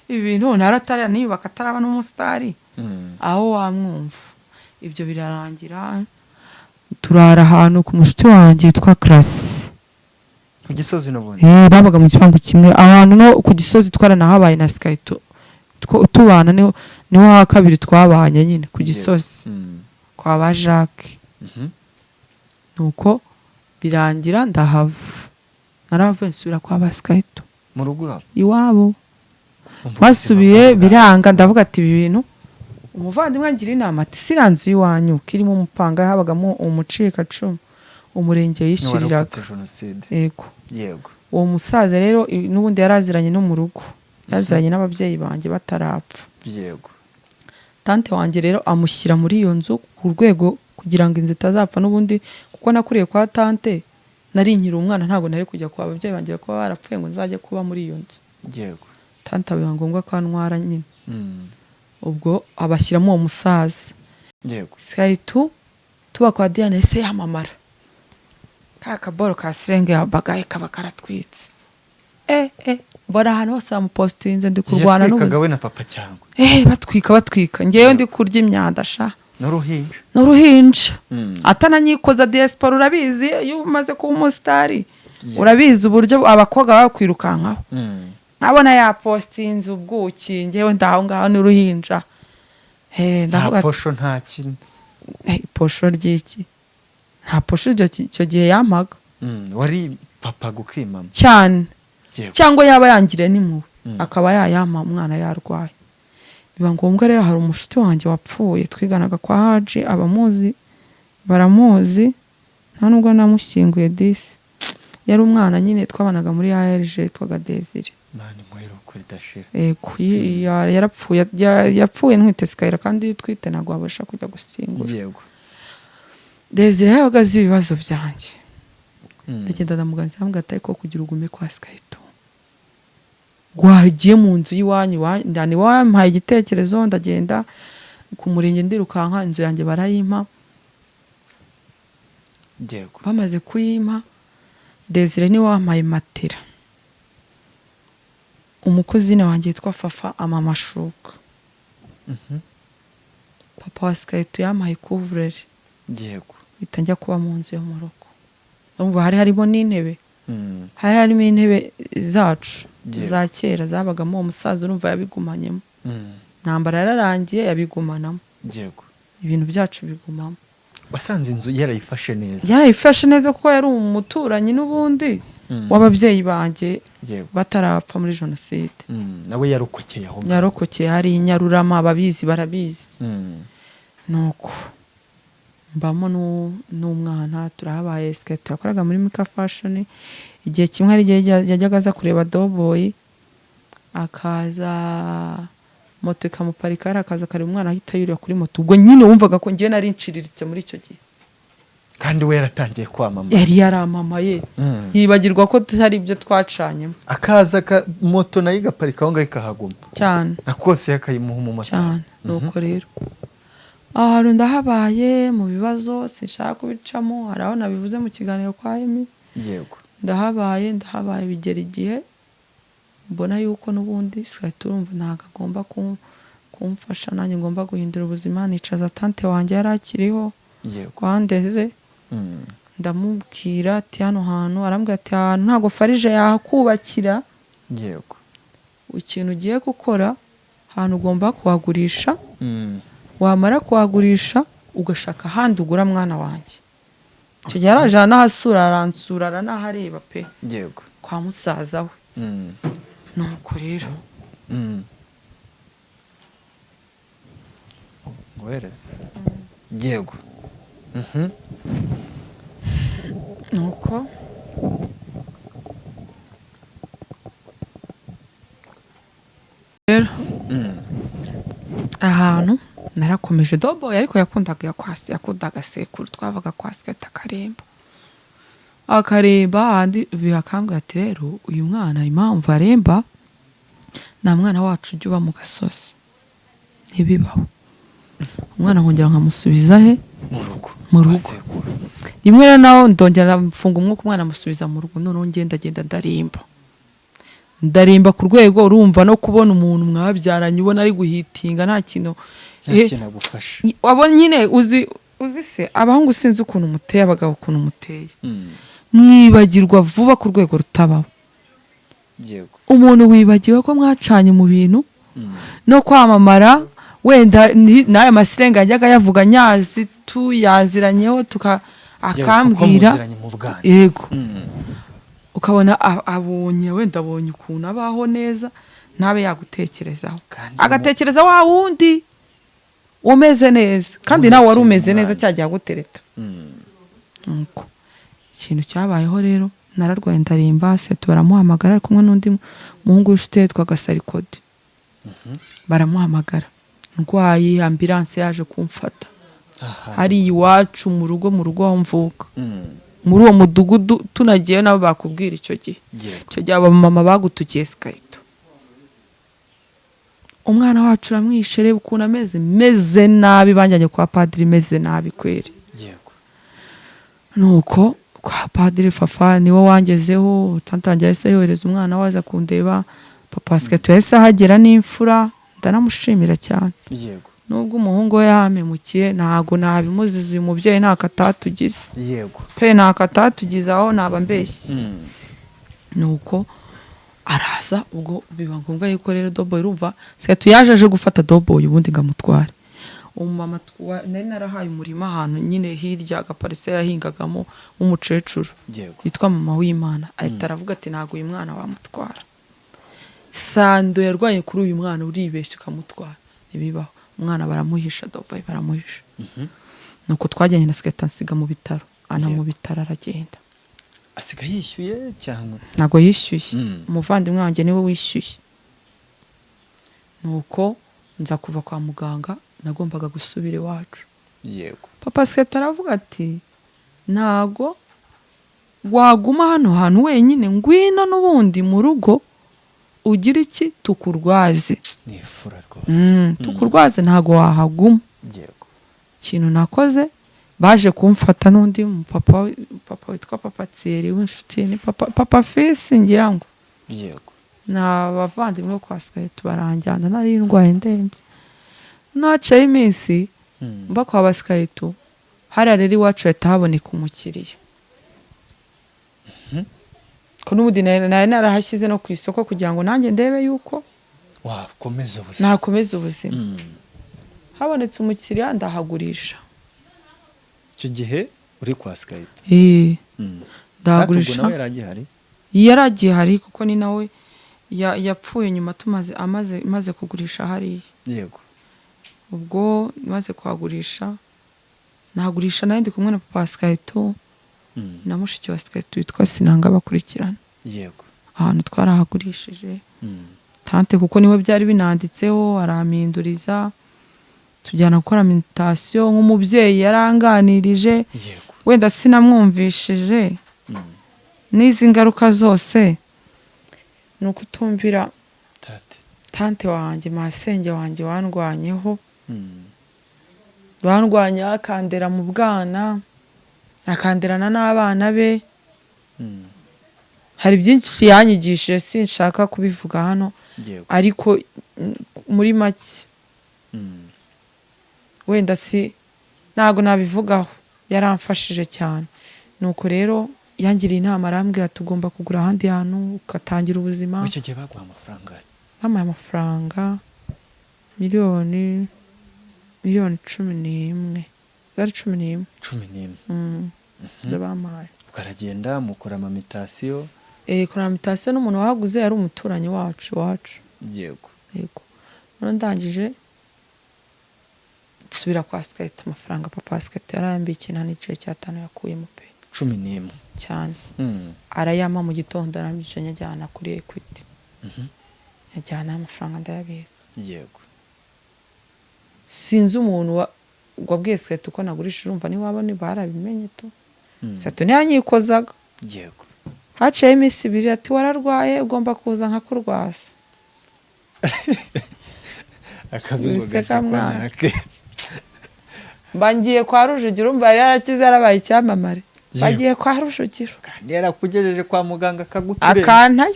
ibi bintu ntaratara niyubaka, ataraba n'umusitari. Aho wamwumva. Ibyo birarangira, turara ahantu ku mushuti wanjye witwa Karasi. Ku Gisozi n'ubundi? Eh, babaga mu gipangu kimwe ahantu no ku Gisozi, twaranahabaye na Sikayito tubana, niho ha kabiri twabanye nyine ku Gisozi kwa ba Jacques. Nuko birangira ndahava, narahavuye nsubira kwa ba Sikayito. Mu rugo iwabo? Iwabo. Umva Basubiye ubuzima bwawe. Biranga, ndavuga ati ibi bintu, umuvandimwe angira inama ati siriya nzu y'iwanyu kirimo umupanga, habagamo umucikacumu umurenge yishyuriraga. N'uwarokotse jenoside? Yego. Uwo musaza rero n'ubundi yaraziranye no mu rugo, yaraziranye n'ababyeyi banjye batarapfa. Tante wanjye rero amushyira muri iyo nzu ku rwego kugira ngo inzu itazapfa n'ubundi, kuko nakuriye kwa tante, nari nkiri umwana, ntabwo nari kujya kwa ababyeyi banjye kuba barapfuye ngo nzajye kuba muri iyo nzu. Tante biba ngombwa ko antwara nyine. Ubwo abashyiramo uwo musaza. Skayitu tuba kwa Diane ese yamamara ka kaboro ka sirenge yabagaye kaba karatwitse, mbona ahantu hose bamupositinze, ndi kurwana Yatwikaga n'ubuzima. we na papa cyangwa? Batwika, batwika, ngewe ndi kurya imyanda sha. N'uruhinja? N'uruhinja. Atananyikoza diaspora, urabizi iyo umaze kuba umusitari, urabizi uburyo abakobwa bakwirukankaho. Nkabona yapositinze ubwuki, ngewe ndaho ngaho n'uruhinja. Nta Ndavuga ati posho, nta kintu. "Posho ry'iki? Nta posho icyo gihe yampaga." Wari papa gukimama. Cyane. Cyangwa yaba yangiriye n'impuhwe akaba yayampa umwana yarwaye. Biba ngombwa rero, hari umushuti wanjye wapfuye twiganaga kwa Haji, abamuzi baramuzi, nta nubwo namushyinguye disi, yari umwana nyine twabanaga muri ARG yitwaga Desire. Imana imuhe iruhuko ridashira. Yego, yarapfuye, yapfuye ntwite Sikayira, kandi iyo utwite ntabwo wabasha kujya gushyingura. Desire yabaga azi ibibazo byanjye. Ndagenda ndamuganza, ndamubwira ati ariko kugira ugume kwa Sikayito wagiye mu nzu y'iwanyu, ni wampaye igitekerezo, ndagenda ku murenge ndirukanka, inzu yanjye barayimpa. Bamaze kuyimpa, Desire niwe wampaye matera, umukuzine wanjye witwa Fafa ampa amashuka, papa wa Sikayito yampaye couvre-lit. Mpita njya kuba mu nzu yo mu rugo. Urumva hari harimo n'intebe, hari harimo intebe zacu za kera zabagamo uwo musaza, urumva yabigumanyemo. Intambara yararangiye yabigumanamo. Ibintu byacu bigumamo. Wasanze inzu yarayifashe neza? Yarayifashe neza kuko yari umuturanyi n'ubundi. W'ababyeyi banjye Yego. batarapfa muri jenoside. Nawe yarokokeye aho ngaho. Yarokokeye hari Nyarurama, ababizi barabizi. Nuko mbamo n'umwana turahabaye. Siketi yakoraga muri Mika Fashion. Igihe kimwe hari igihe yajyaga aza kureba Doboyi, akaza moto ikamuparika hariya, akaza akareba umwana, ahita yurira kuri moto. Ubwo nyine wumvaga ko ngewe nari nciriritse muri icyo gihe. Kandi we yaratangiye kwamamaza. Yari yaramamaye. Yibagirwa ko hari ibyo twacanyemo. Akaza moto nayo igaparika aho ngaho ikahaguma. Cyane. Na kose yakayimuha umumotari. Cyane. Nuko rero ahantu ndahabaye mu bibazo, sinshaka kubicamo, hari aho nabivuze mu kiganiro kwa Emi. Yego. Ndahabaye bigera igihe mbona yuko n'ubundi sikahita urumva ntabwo agomba kumfasha, nanjye ngomba guhindura ubuzima. Nicaza tante wanjye yari akiriho, Yego. wandeze. Ndamubwira ati hano hantu, arambwira ati ahantu ntabwo farije yahakubakira. Yego. Ikintu ugiye gukora, ahantu ugomba kuhagurisha, wamara kuhagurisha ugashaka ahandi ugura mwana wanjye. Icyo gihe yaraje aranahasura, aransura, aranahareba pe. Yego. Kwa musaza we. Nuko rero Were. Yego. Nuko rero ahantu narakomeje. Doboyi ariko yakundaga kwasi, yakundaga sekuru, twavaga kwa Siketi akaremba, akaremba ahandi akambwira ati rero uyu mwana impamvu aremba, nta mwana wacu ujya uba mu gasozi, ntibibaho. Umwana nkongera nkamusubiza he? Mu rugo. Mu rugo. Kwa sekuru. Rimwe rero naho ndongera mfunga umwuka, umwana amusubiza mu rugo. Noneho ngenda genda ndarimba, ndarimba ku rwego urumva no kubona umuntu mwabyaranye ubona ari guhitinga nta kintu Nta kintu agufasha. Wabona nyine uzi se abahungu sinzi ukuntu muteye, abagabo ukuntu muteye, mwibagirwa vuba ku rwego rutabaho. Yego. Umuntu wibagiwe ko mwacanye mu bintu no kwamamara, wenda n'aya masirenga yajyaga yavuga nyazi, tuyaziranyeho tuka akambwira. Yego, kuko muziranye mu bwana. Yego. Ukabona abonye wenda abonye ukuntu abaho neza, ntabe yagutekerezaho, Kandi agatekereza wa wundi umeze neza, kandi nawe wari umeze neza umwana. cyagiye agutereta. Nuko ikintu cyabayeho rero, nararwaye ndarimba, setu baramuhamagara ari kumwe n'undi muhungu w'inshuti ye witwaga Sarikodi. Baramuhamagara ndwaye, ambulance yaje kumfata. Aha. Hari iwacu mu rugo, mu rugo aho mvuka, muri uwo mudugudu tunagiyeyo nabo bakubwira icyo gihe. Yego. Icyo gihe abamama bagutukiye Sikayito, umwana wacu uramwishe, reba ukuntu ameze, meze nabi, banjyanye kwa padiri meze nabi kweri. Yego. Nuko kwa padiri Fafa niwe wangezeho, tante wanjye yahise yohereza umwana we aza kundeba. Papa Sikayito yahise ahagera n'imfura, ndanamushimira cyane. Yego. Nubwo umuhungu we yampemukiye, ntago nabimuziza, uyu mubyeyi ntako atatugize. Yego. Pe, ntako atatugize, aho naba mbeshye. Nuko araza, ubwo biba ngombwa yuko rero Doboyi, urumva Sikayito yaje aje gufata Doboyi ubundi ngamutware. Umumama nari narahaye umurima ahantu nyine hirya agapariseri yahingagamo w'umukecuru Yego. yitwa mama w'Imana, ahita aravuga ati ntabwo uyu mwana wamutwara, Sando yarwaye kuri uyu mwana, uribeshya ukamutwara, ntibibaho. Umwana baramuhisha, Doboyi baramuhisha. Nuko twajyanye na Sikayito, ansiga mu bitaro, ana mu Yego. bitaro aragenda. Asiga yishyuye cyangwa? Ntabwo yishyuye. Umuvandimwe wanjye niwe wishyuye. Nuko nza kuva kwa muganga, nagombaga gusubira iwacu. Yego. Papa Sikayito aravuga ati ntago waguma hano hantu wenyine, ngwino n'ubundi mu rugo ugira iki tukurwaze. Ni ifura rwose. Tukurwaze, ntago wahaguma. Yego. Ikintu nakoze, baje kumfata n'undi papa, papa witwa papa Thierry w'inshuti, ni papa Fisi ngira ngo. Yego. Ni abavandimwe kwa Sikayito, baranjyana, nari ndwaye ndembye. Nacaye iminsi mba kwa Basikayito hariya rero iwacu hahita haboneka umukiriya, ko n'ubundi nari narahashyize no ku isoko kugira ngo nanjye ndebe yuko wakomeza ubuzima. Nakomeza ubuzima. Habonetse umukiriya ndahagurisha. Icyo gihe uri kwa Sikayito? Ndahagurisha. Ubwo nawe yari agihari? Yari agiye hari, kuko ni nawe yapfuye nyuma tumaze amaze maze kugurisha hariya. Ubwo maze kuhagurisha, nahagurisha nawe ndi kumwe na papa wa Skyto na mushiki wa Skyto witwa Sinanga bakurikirana. Ahantu twarahagurishije, tante kuko niwe byari binanditseho arampinduriza, tujyana gukora mutation. Nk'umubyeyi yaranganirije. Wenda sinamwumvishije n'izi ngaruka zose ni ukutumvira tate. Tante wanjye, masenge wanjye wandwanyeho, bandwanyeho akandera mu bwana, akanderana n'abana be. Hari byinshi yanyigishije, sinshaka kubivuga hano, ariko muri make, wenda si ntabwo nabivugaho, yaramfashije cyane. Nuko rero yangiriye inama, arambwira ati ugomba kugura ahandi hantu ugatangira ubuzima. Muri icyo gihe baguha amafaranga? Bampaye amafaranga miliyoni 11, zari 11. 11? Zo bampaye. Ukaragenda mukora amamutation? Kora mutation n'umuntu wahaguze yari umuturanyi wacu wacu. Yego. None ndangije nsubira kwa Skyto, amafaranga papa wa Skyto yarayambikiye, nta n'igiceri cy'atanu yakuyemo pe. 11? Cyane. Arayampa mu gitondo, arambije nyajyana kuri Equity, nyajyana amafaranga ndayabika. Sinzi umuntu wabwiye Skyto uko nagurisha, urumva niwaba ni barabimenye tu. Skyto ntiyanyikozaga. Haciyeho iminsi 2, ati wararwaye, ugomba kuza nkakurwaza. Akabigo Wiseka gasekwa mwana. Nake. Mba ngiye kwa Rujugiro, urumva yari yarakize, yarabaye icyamamare. Bagiye kwa Rujugiro. Kandi yarakugejeje kwa muganga akagutureba. Akantayo.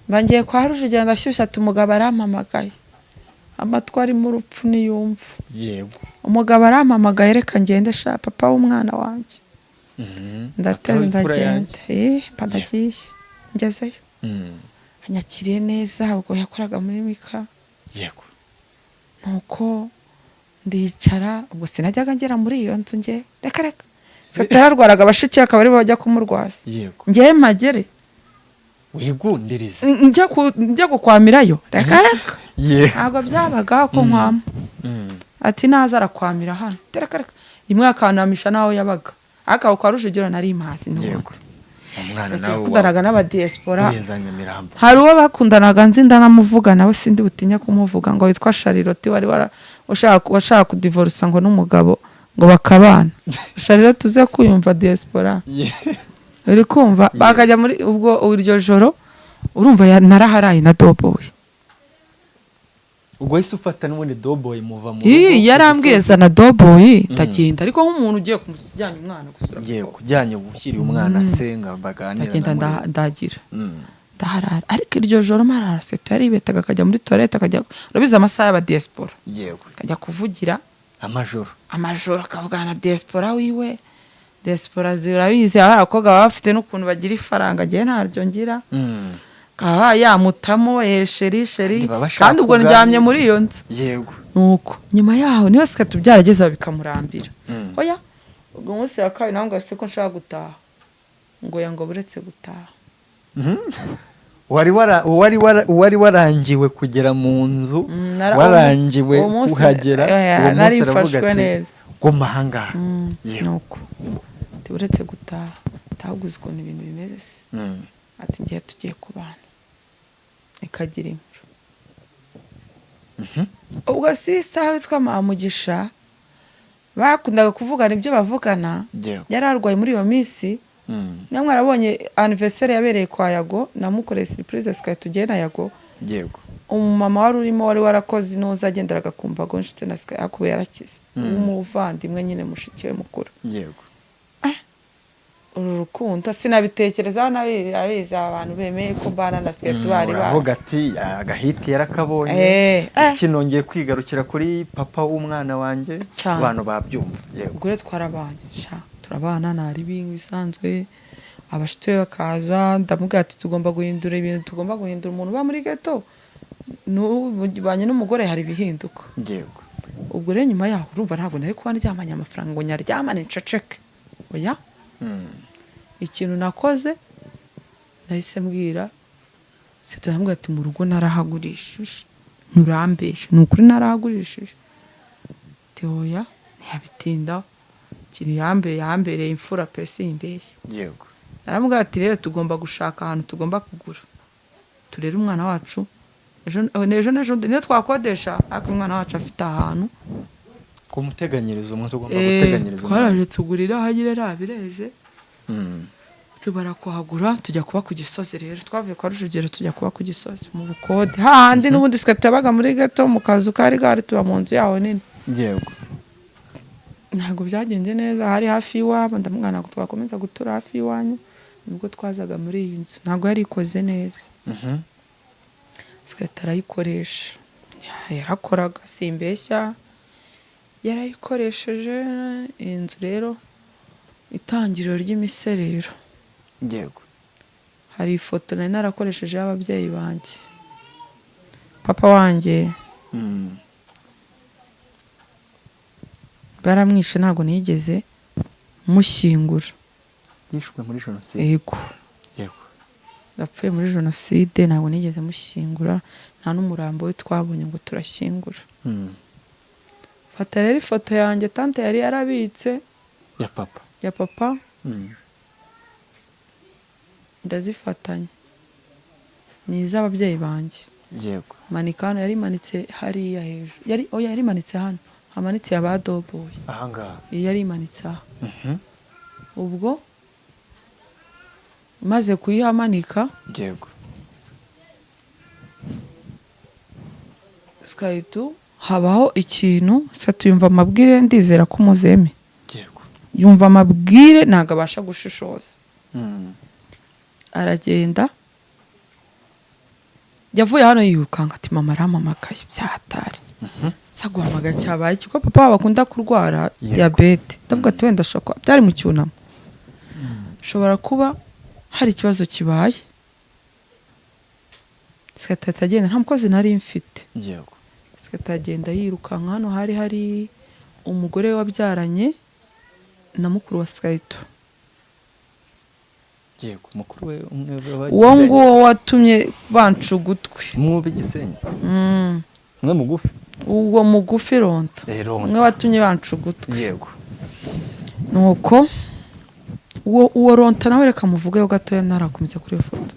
Mba ngiye kwa Rujugiro, ndashyushya, ati umugabo arampamagaye, amatwi arimo urupfu niyumva. Umugabo arampamagaye, reka ngende sha, papa w'umwana wanjye. Ndateze. Papa w'imfura Ndagenda. yanjye. Mba ndagiye, ngezeyo, anyakiriye neza, ubwo yakoraga muri Mika. Nuko ndicara, ubwo sinajyaga ngera muri iyo nzu nge, reka reka. Sata yararwaraga, abashiki akaba aribo bajya kumurwaza. Ngewe mpagere Wigundirize. Njya gukwamirayo, reka reka. Ntabwo byabaga ko nkwama. Ati naza arakwamira hano, reka reka, rimwe akanamisha n'aho yabaga, ariko aho kwa Rujugiro nari mpazi n'ubundi. Umwana nawe Yakundanaga n'abadiaspora. Wa za Nyamirambo. Hari uwo bakundanaga nzi, ndanamuvuga nawe, sindi butinya kumuvuga, ngo witwa Charlotte, wari washaka kudivorusa ngo n'umugabo ngo bakabana. Charlotte uze kuyumva diaspora. Uri kumva bakajya muri ubwo iryo joro, urumva naraharaye na Doboy. Ubwo wahise ufata n'ubundi Doboy muva mu rugo Ii, ku yarambwiye Gisozi. zana Doboy, ndagenda, ariko nk'umuntu ugiye kumujyana umwana gusura. Ujyanye gushyira umwana se ngo baganire. Ndagenda. Na murebe. Ndagira ndaharara, ariko iryo joro marara, seto yaribetaga akajya muri toilette, akajya, urabizi amasaha y'abadiaspora, akajya kuvugira Amajoro. amajoro, akavugana na diaspora wiwe. Diaspora zirabizi, aba ari abakobwa baba bafite n'ukuntu bagira ifaranga, ngewe ntaryo ngira. Akaba yamutamo chéri chéri. Baba bashaka Kandi ubwo kuganira. ndyamye muri iyo nzu. Nuko nyuma yaho niba sika tubyarageze bikamurambira. Oya, ubwo umunsi wa kabiri nawe ngo ese ko nshaka gutaha, ngo ya ngo buretse gutaha. Wari warangiwe kugera mu nzu, warangiwe uwo munsi- kuhagera. Oya, Uwo nari munsi aravuga mfashwe ati neza. Guma ahangaha. Nuko ati uretse gutaha, taguze ukuntu ibintu bimeze se. Ati ngiye, tugiye kubana, ikagira inkuru. Ubwo sister witwa Mamugisha bakundaga kuvugana ibyo bavugana, yari arwaye muri iyo minsi. Namwe mwarabonye anniversaire yabereye kwa Yago, namukoreye surprise sikaye tugiye na Yago. Umumama wari urimo, wari warakoze inoza, agenderaga ku mbago nshuti na Sky, ariko ubu yarakize, w'umuvandimwe nyine, mushiki we mukuru. Uru rukundo sinabitekerezaho, abizi abantu bemeye ko mbana na Sky bari Uravuga ati agahiti yarakabonye, iki nongeye kwigarukira kuri papa w'umwana wanjye. Cyane. Abantu babyumva, yego. Ubwo rero twarabanye sha, turabana ntari ibintu bisanzwe, abashuti be bakaza, ndamubwira ati tugomba guhindura ibintu, tugomba guhindura umuntu uba muri ghetto n'ubanye n'umugore hari ibihinduka. Ubwo rero nyuma yaho, urumva ntabwo nari kuba ndyamanye amafaranga ngo nyaryamane nceceke, oya. Ikintu nakoze Nahise mbwira Seto, yambwira ati: "Mu rugo narahagurishije, nturambeshe, ni ukuri narahagurishije." Ati: "Oya." Ntiyabitindaho, ikintu yambereye imfura pe, simbeshye. Naramubwira ati: "Rero tugomba gushaka ahantu tugomba kugura, turere umwana wacu. Ejo n'ejo n'ejo niyo twakodesha, ariko umwana wacu afite ahantu." Kumuteganyiriza umunsi ugomba guteganyiriza umwana. Twaraje tugurira hagire rabireje, tubara kuhagura, tujya kuba ku Gisozi. Rero twavuye kwa Rujugiro tujya kuba ku Gisozi mu bukode, hahandi n'ubundi twe tuyabaga muri gato mu kazu kari gahari, tuba mu nzu yaho nini. Ntabwo byagenze neza, hari hafi y'iwabo. Ndamubwira: "Ntabwo twakomeza gutura hafi y'iwanyu." Nibwo twazaga muri iyi nzu, ntabwo yari ikoze neza. Sigahita arayikoresha, yarakoraga, simbeshya, yarayikoresheje iyi nzu. Rero itangiriro ry'imiserero. Hari ifoto nari narakoresheje y'ababyeyi banjye, papa wanjye baramwishe, ntabwo nigeze mushyingura. Yishwe muri jenoside? Yego. Yapfuye muri jenoside, ntabwo nigeze mushyingura, nta n'umurambo we twabonye ngo turashyingura. Fata rero ifoto yanjye tante yari yarabitse ya papa. Ya papa. Ndazifatanya, ni iz'ababyeyi banjye. Manika hano, yari imanitse hariya hejuru, yari, oya, yari imanitse hano hamanitse aba doboye. Ahangaha? Iyi yari imanitse aha. Ubwo maze kuyihamanika, Skayitu habaho ikintu. Skayitu yumva amabwire, ndizera ko umuzeme. Yumva amabwire, ntabwo abasha gushishoza. Aragenda, yavuye hano yirukanka ati: "Mama arampamagaye byahatari." Nsa guhamagara, cyabaye iki, ko papa wabo akunda kurwara diyabete? Ndavuga ati: "Wenda ashobora kuba byari mu cyunamo, ashobora kuba hari ikibazo kibaye." Sigahita agenda, nta mukozi nari mfite. Sigahita agenda yirukanka. Hano hari hari umugore wabyaranye na mukuru wa Sikayito. Yego, mukuru we umwe wa Uwo Gisenyi. nguwo watumye banca ugutwi. Umwe w'igisenyi? Umwe mugufi? Uwo mugufi, Ronta. Ronta. Umwe watumye banca ugutwi. Nuko uwo Ronta nawe reka muvugeho gatoya, ntarakomeza kuri iyo foto.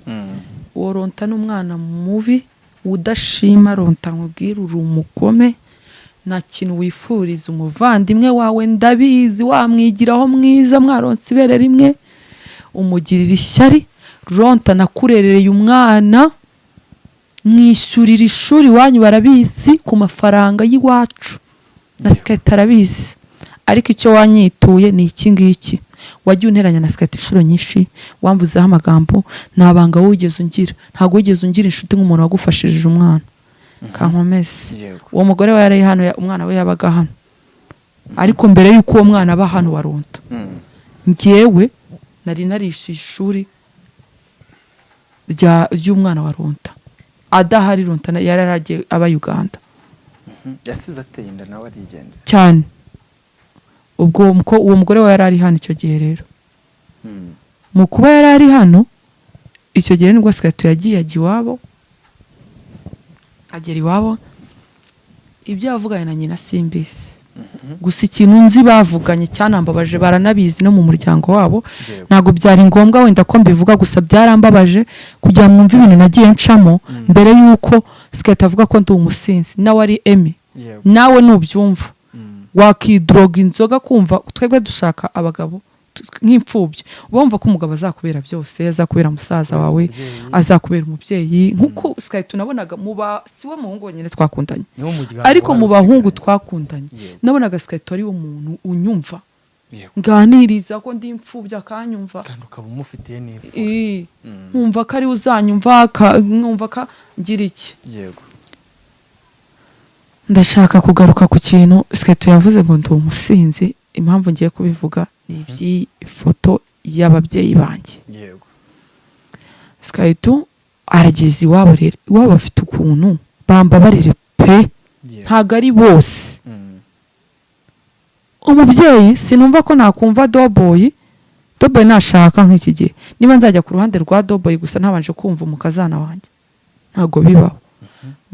Uwo Ronta ni umwana mubi udashima. Ronta, nkubwire, uri umugome, nta kintu wifuriza umuvandimwe wawe. Ndabizi, wamwigiraho mwiza, mwaronse ibere rimwe, umugirira ishyari. Ronta, nakurerereye umwana, mwishyurira ishuri iwanyu barabizi, ku mafaranga y'iwacu, na Siketi arabizi. Ariko icyo wanyituye ni iki ngiki: wagiye unteranya na Siketi inshuro nyinshi, wamvuzeho amagambo, nta banga wigeze ungira, ntabwo wigeze ungira inshuti nk'umuntu wagufashije umwana. Kankomeze. Uwo mugore we yari hano, umwana we yabaga hano, ariko mbere y'uko uwo mwana aba hano wa Ronta, njyewe nari narishyuye ishuri ry'umwana wa Ronta adahari. Ronta yari yaragiye aba Uganda. Yasize ateye inda nawe arigendera. Cyane. Ubwo uwo mugore we yari ari hano icyo gihe. Rero mu kuba yari ari hano icyo gihe, nibwo Sikatu yagiye ajya iwabo, agera iwabo, ibyo yavuganye na nyina simbizi. Gusa ikintu nzi bavuganye cyanambabaje, baranabizi no mu muryango wabo. Ntabwo byari ngombwa wenda ko mbivuga, gusa byarambabaje kugira ngo mwumve ibintu nagiye ncamo mbere y'uko Sikati avuga ko ndi umusinzi. Nawe ari Emi, nawe nubyumva, wakidroga inzoga, kumva twebwe dushaka abagabo nk'imfubyi, uba wumva ko umugabo azakubera byose, azakubera musaza wawe, azakubera umubyeyi, nk'uko Sky tunabonaga mu ba, si we muhungu wenyine twakundanye, Niwo muryango ariko wari mu bahungu usigaye. twakundanye, nabonaga Sky ari wo muntu unyumva, nganiriza ko ndi imfubyi akanyumva. Kandi ukaba umufitiye n'ifu. Nkumva ko ari we uzanyumva, nkumva ko ngira iki. Ndashaka kugaruka ku kintu Siketo yavuze ngo ndi umusinzi. Impamvu ngiye kubivuga ni iby'iyi foto y'ababyeyi banjye. Siketo arageze iwabo. Rero iwabo bafite ukuntu, bambabarire pe, ntabwo ari bose. Umubyeyi sinumva ko nakumva doboyi. Doboyi nashaka nk'iki gihe, niba nzajya ku ruhande rwa Doboyi gusa ntabanje kumva umukazana wanjye, ntabwo bibaho.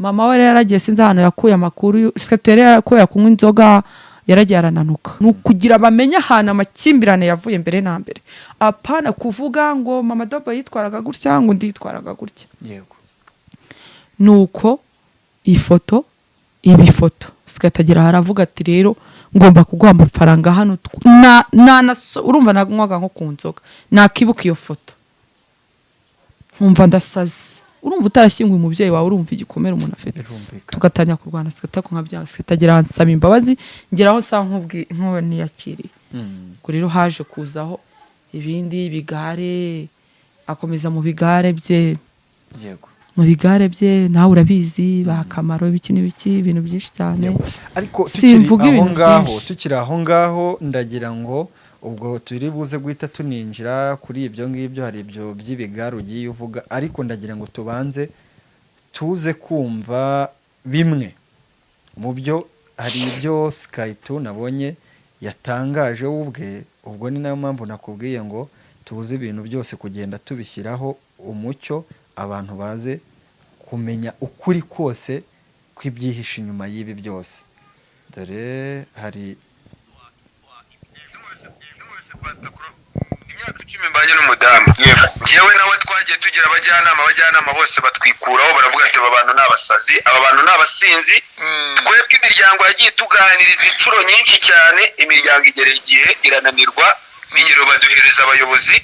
Mama we rero yaragiye, sinzi ahantu yakuye amakuru. Sikatu yari yarakuye kunywa inzoga, yaragiye arananuka. Ni ukugira bamenye ahantu amakimbirane yavuye mbere na mbere, apana kuvuga ngo mama Doboyi yitwaraga gutya, ngo undi yitwaraga gutya. Nuko ifoto iba ifoto, sikatagira haravuga ati: "Rero ngomba kuguha amafaranga hano." Urumva nanywaga nko ku nzoga, nakibuka iyo foto nkumva ndasaze. Urumva utarashyinguye umubyeyi wawe, urumva igikomere umuntu afite. Tugatangira kurwana, sikatako nka sikatagira ansaba imbabazi, ngeraho sa nk'uwo niyakiriye. Ubwo rero haje kuzaho ibindi bigare, akomeza mu bigare bye. Mu bigare bye, nawe urabizi, ba Kamaro, ibiki n'ibiki, ibintu byinshi cyane. Ariko tukiri Simvuga aho ibintu ngaho, byinshi. tukiri aho ngaho, ndagira ngo ubwo turi buze guhita tuninjira kuri ibyo ngibyo, hari ibyo by'ibigare ugiye uvuga, ariko ndagira ngo tubanze tuze kumva bimwe mu byo, hari ibyo Sky2 nabonye yatangaje we ubwe. Ubwo ni nayo mpamvu nakubwiye ngo tuze ibintu byose kugenda tubishyiraho umucyo, abantu baze kumenya ukuri kose kw'ibyihishe inyuma y'ibi byose. Dore hari Imyaka 10 mbanye n'umudamu. Njyewe nawe twagiye tugira abajyanama, abajyanama bose batwikuraho, baravuga ati: "Aba bantu ni abasazi, aba bantu ni abasinzi." Twebwe imiryango yagiye tuganiriza inshuro nyinshi cyane, imiryango igera igihe irananirwa, bigero baduhereza abayobozi,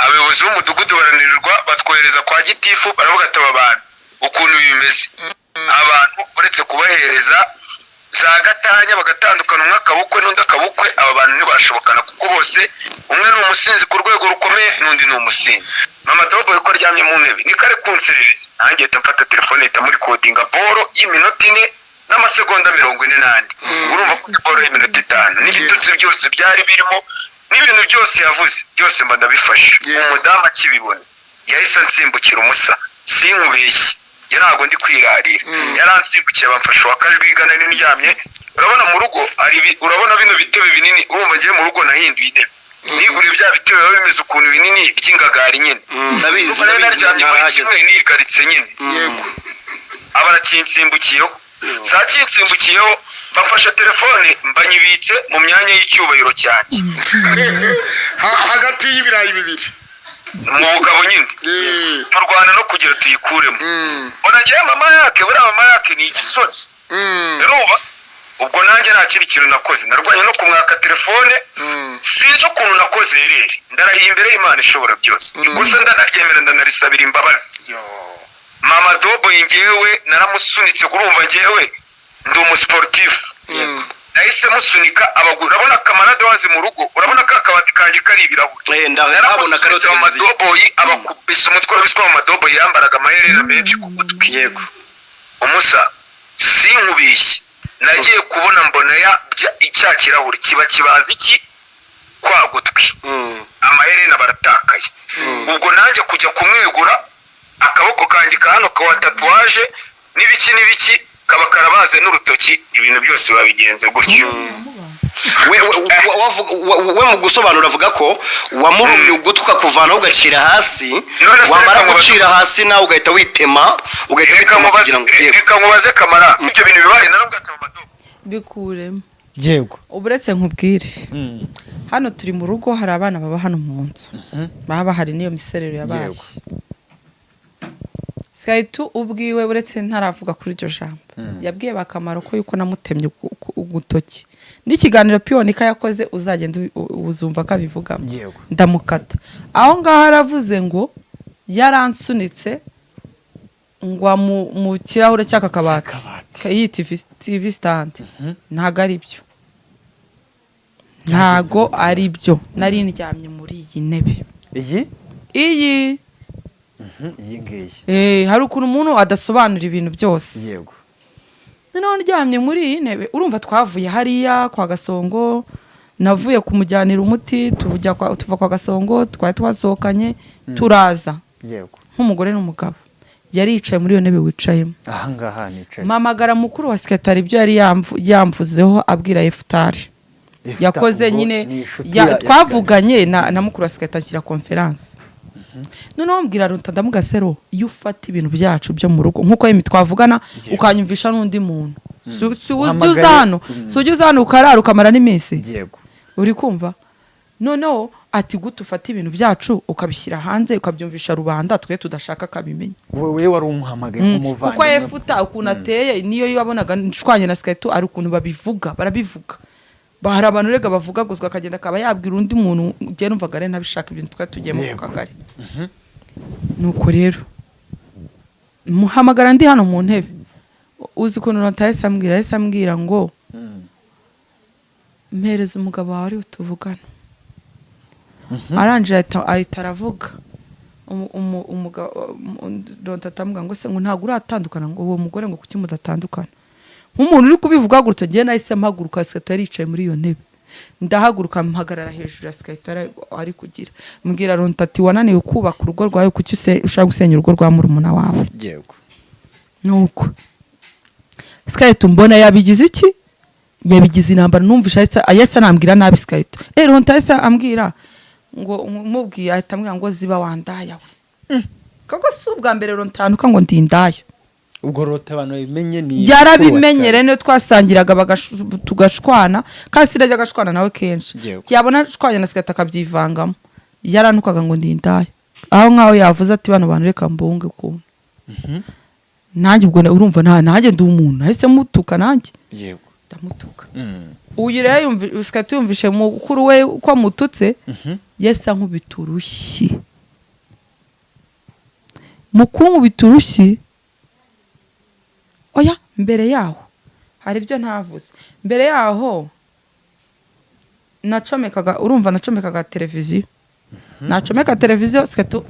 abayobozi b'umudugudu barananirwa, batwohereza kwa gitifu, baravuga ati: "Aba bantu ukuntu bimeze, abantu uretse kubahereza za gatanya bagatandukana, umwe akabukwe n'undi akabukwe, aba bantu ntibashobokana, kuko bose umwe ni umusinzi ku rwego rukomeye n'undi ni umusinzi." Mama Dobo ko aryamye mu ntebe niko ari kunserereza, nanjye mpita mfata telefone, ihita muri recordinga boro y'iminota 4 n'amasegonda 44. Urumva ko ni boro y'iminota 5, n'ibitutsi byose byari birimo n'ibintu byose yavuze byose mba ndabifashe. Umudamu akibibona yahise ansimbukira umusa, sinkubeshye, njye ntabwo ndi kwirarira. Yaransimbukiye, bamfasha uwa kajwiga, nari ndyamye. Urabona mu rugo hari urabona bino bitebe binini, urumva ngiye mu rugo nahinduye intebe, niguriye bya bitebe biba bimeze ukuntu binini by'ingagari nyine. Ndabizi. Urumva nari Ndabizi. naryamye muri Ntarahageze. kimwe nigaritse nyine, aba arakinsimbukiyeho. Saa kinsimbukiyeho, bafashe telefone, mbanyibitse mu myanya y'icyubahiro cyanjye. Hagati y'ibirayi bibiri. Mu bugabo nyine. Turwana no kugira tuyikuremo. Mbona ngewe mama yake, buriya mama yake ni igisozi. Urumva ubwo nanjye nta kindi kintu nakoze, narwanye no kumwaka telefone. Sinzi ukuntu nakoze rero, ndarahiye imbere y'Imana ishobora byose, gusa ndanaryemera, ndanarisabira imbabazi. Yo. Mama Dobo ngewe naramusunitse, kurumva ngewe ndi umusiporutifu. Nahise musunika abagura, urabona kamarade wazi mu rugo, urabona ka kabati kanjye kari ibirahuri. Ndahabona kariho Naramusunitse mu televiziyo. madoboyi, abakubise umutwe wabiswe mu madoboyi, yambaraga amaherena menshi ku gutwi. Umusa, sinkubeshye, nagiye kubona mbona ya cya kirahuri kiba kibaza iki kwa gutwi, amaherena baratakaye. Ubwo nanjye kujya kumwegura, akaboko kanjye ka hano kawa tatouage n'ibiki n'ibiki, kaba karabaze n'urutoki, ibintu byose babigenze gutyo. We mu gusobanura avuga ko wamurumye ugutwi ukakuvanaho ugacira hasi. None se wamara reka nkubaze- gucira hasi nawe ugahita witema, ugahita Reka witema nkubaze, kugira ngo, yego. reka nkubaze kamara, ibyo bintu bibaye, narabwo ati: "Mama Dobo." Bikuremo. Uburetse nkubwire, hano turi mu rugo, hari abana baba hano mu nzu, baba bahari n'iyo miserero yabaye. Sky2 ubwiwe, uretse ntaravuga kuri iryo jambo, yabwiye bakamaro ko yuko namutemye ugutoki, n'ikiganiro Piyonika yakoze uzagenda uzumva ko abivugamo. Ndamukata aho ngaho, aravuze ngo yaransunitse ngwa mu kirahure cy'aka kabati iyi TV stand. Ntago ari byo, ntago ari byo. Nari ndyamye muri iyi ntebe. Iyi? Iyi. Iyi ngiyi? Hari ukuntu umuntu adasobanura ibintu byose. Noneho ndyamye muri iyi ntebe, urumva twavuye hariya kwa Gasongo, navuye kumujyanira umuti, tuva kwa Gasongo, twari twasohokanye, turaza nk'umugore n'umugabo. Yari yicaye muri iyo ntebe wicayemo. Aha ngaha nicaye. Mpamagara mukuru wa sekretari, ibyo yari yamvuzeho abwira Efutari. Efuta Yakoze ubwo nyine ni inshuti ya twavuganye na mukuru wa Sikayita, anshyira conférence. Noneho mbwira Ruta, ndamuga sero iyo ufata ibintu byacu byo mu rugo nk'uko yemi twavugana, ukanyumvisha n'undi muntu, si ujya Uhamagaye- uza hano, si ujya uza hano ukarara ukamara n'iminsi. Uri kumva? Noneho ati: "Gute ufata ibintu byacu ukabishyira hanze, ukabyumvisha rubanda, twe tudashaka akabimenya?" Wowe wari umuhamagaye nk'umuvandimwe. Kuko Efuta ukuntu ateye, niyo yabonaga nshwanye na Sikayito, ari ukuntu babivuga, barabivuga. Hari abantu rega bavuga guzwa, akagenda akaba yabwira undi muntu. Njye numvaga rero ntabishaka, ibintu twari tugiyemo ku kagari. Nuko rero muhamagara ndi hano mu ntebe. Uzi ukuntu Rota yahise ambwira? Yahise ambwira ngo: "Mpereza umugabo wawe ariwe tuvugana." Arangije ahita aravuga. Umugabo Rota atamubwira ngo: "Se ngo ntabwo uratandukana?" Ngo uwo mugore ngo: "Kuki mudatandukana?" Nk'umuntu uri kubivuga gutyo, njyewe nahise mpaguruka. Sikayito yari yicaye muri iyo ntebe. Ndahaguruka, mpagarara hejuru ya Sikayito ari kugira, mbwira Ronta ati: "Wananiwe kubaka urugo rwawe, kuki ushaka gusenya urugo rwa murumuna wawe?" Nuko Sikayito mbona yabigize iki, yabigize intambara. Numvishe ahise anambwira nabi Sikayito. Ronta yahise ambwira ngo, mubwiye ahita ambwira ngo: "Ziba wandaya we." Koko si ubwa mbere Ronta yantuka ngo ndi indaya. Ubwo Rota abantu babimenye ni Byarabimenyere, niyo twasangiraga tugashwana, kandi sinajya agashwana nawe kenshi. Yabona ashwanye na Sikayito akabyivangamo. Yarantukaga ngo ndi indaya, aho nkaho yavuze ati: "Bano bantu reka mbunge ukuntu." Nanjye ubwo urumva nanjye ndi umuntu, nahise mutuka nanjye. Ndamutuka. Uyu rero Sikayito yumvishe mukuru we ko mututse, yahise ankubita urushyi. Mu kunkubita urushyi, oya, mbere yaho hari ibyo ntavuze. Mbere yaho nacomekaga, urumva, nacomekaga televiziyo, nacomeka televiziyo, Sikayito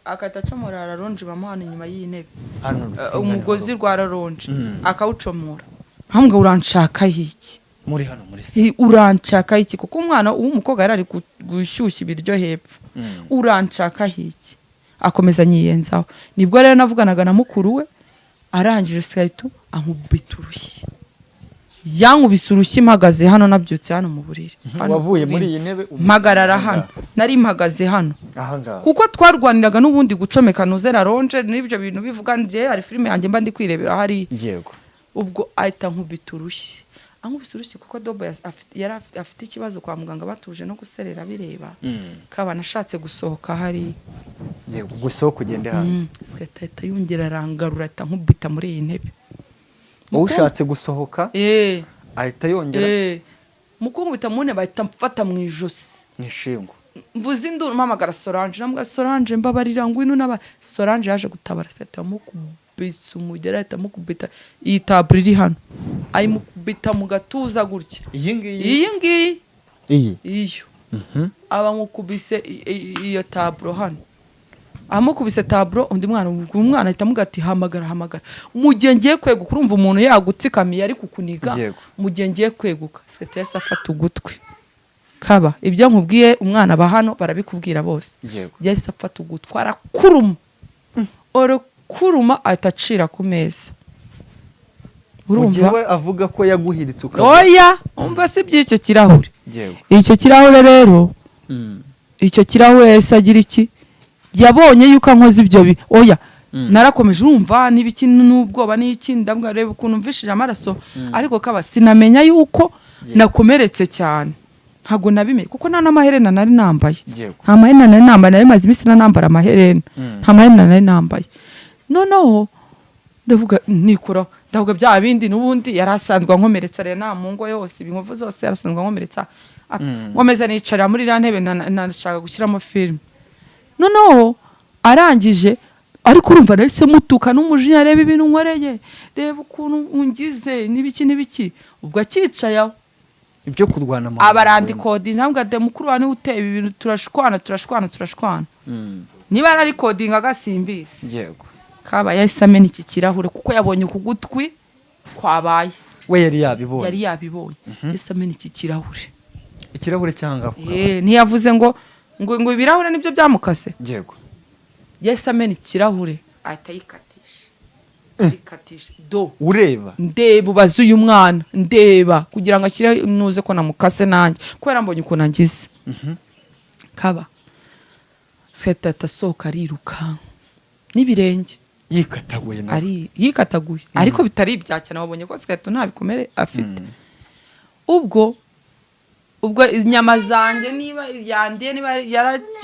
agahita acomora rallonge bamuha hano inyuma y'iyi ntebe. Hano urusinga. Umugozi rwa rallonge akawucomora. Nkambwa: "Uranshakaho iki?" Muri hano muri salo. "Uranshakaho iki?" Kuko umwana w'umukobwa yari ari gushyushya ibiryo hepfo. "Uranshakaho iki?" Akomeza anyiyenzaho. Nibwo rero navuganaga na mukuru we. Arangije Sikayito ankubita urushyi. Yankubise urushyi mpagaze hano, nabyutse hano mu buriri. Hano Wavuye ku muri buriri. iyi ntebe Mpagarara ahangaha. hano, nari mpagaze hano. Ahangaha. Kuko twarwaniraga n'ubundi gucomeka nuze rallonge n'ibyo bintu bivuga. Njye hari filime yanjye mba ndi kwirebera hari. Ubwo ahita ankubita urushyi. Ankubise urushyi, kuko Dobo yari afite ikibazo kwa muganga, batuje no guserera bireba kaba nashatse gusohoka hari. Yego, gusohoka ugende hanze. Sikayito ahita yongera arangarura, ahita ankubita muri iyi ntebe. Wowe ushatse gusohoka, ahita yongera. Mu kunkubita mu ntebe, ahita amfata mu ijosi. Mu ishingo. Mvuze induru, mpamagara Solange, namubwira: "Solange, mbabarira, ngwino." N'aba Solange yaje gutabara. Ahita amukubise umugera, ahita amukubita iyi taburo iri hano, ayimukubita mu gatuza gutya. Iyi ngiyi? Iyi ngiyi. Iyi? Iyo aba amukubise iyo taburo hano. Amukubise taburo, undi mwana, umwana ahita amuga ati: "Hamagara, hamagara." Mu gihe ngiye kweguka, urumva umuntu yagutsikamiye ari kukuniga. Mu gihe ngiye kweguka, Sikayito yahise afata ugutwi. Kaba ibyo nkubwiye, umwana aba hano barabikubwira bose. Yahise afata ugutwi arakuruma, arakuruma, ahita acira ku meza. Mu gihe Urumva? we avuga ko yaguhiritse ukaba Oya, umva, si iby'icyo kirahure. Icyo kirahure rero, icyo kirahure yahise agira iki, yabonye yuko ankoze ibyo oya, narakomeje, urumva, n'ibiki n'ubwoba n'iki. Ndabwa: "Reba ukuntu mvishije amaraso." Ariko kaba sinamenya yuko nakomeretse cyane, ntabwo nabimenye kuko nta n'amaherena nari nambaye. Nta maherena nari nambaye, nari maze iminsi nanambara amaherena. Nta maherena nari nambaye. Noneho ndavuga, nikuraho, ndavuga bya bindi n'ubundi yari asanzwe ankomeretsa rero nta mu ngo yose, inkovu zose yari asanzwe ankomeretsa. Nkomeza nicara muri iriya ntebe, nashaka gushyiramo filime. Noneho arangije, ariko urumva nahise mutuka n'umujinya: "Reba ibintu nkoreye, reba ukuntu ungize," n'ibiki n'ibiki. Ubwo akicaye aho, Ibyo kurwana mu aba arandikodinga, ntabwo ade mukuru wawe niwe uteye ibi bintu. Turashwana, turashwana, turashwana. Niba ararikodinga simbizi. Kaba yahise amena iki kirahure kuko yabonye ku gutwi kwabaye. We yari yabibonye. Yari yabibonye, yahise amena iki kirahure. Ikirahure cyangwa Ntiyavuze ngo ibirahure nibyo byamukase. Yego. Yahise amena ikirahure, ahita yikatisha. Arikatisha do. Ureba? Ndeba, ubaze uyu mwana, ndeba kugira ngo ashyire nuze ko namukase nanjye kubera mbonye ukuntu angize. Kaba Sikahita ahita asohoka ariruka n'ibirenge. Yikataguye nawe? Ari yikataguye, ariko bitari ibya cyane. Wabonye ko Sikahita nta bikomere afite. Ubwo inyama zanjye niba yandiye, niba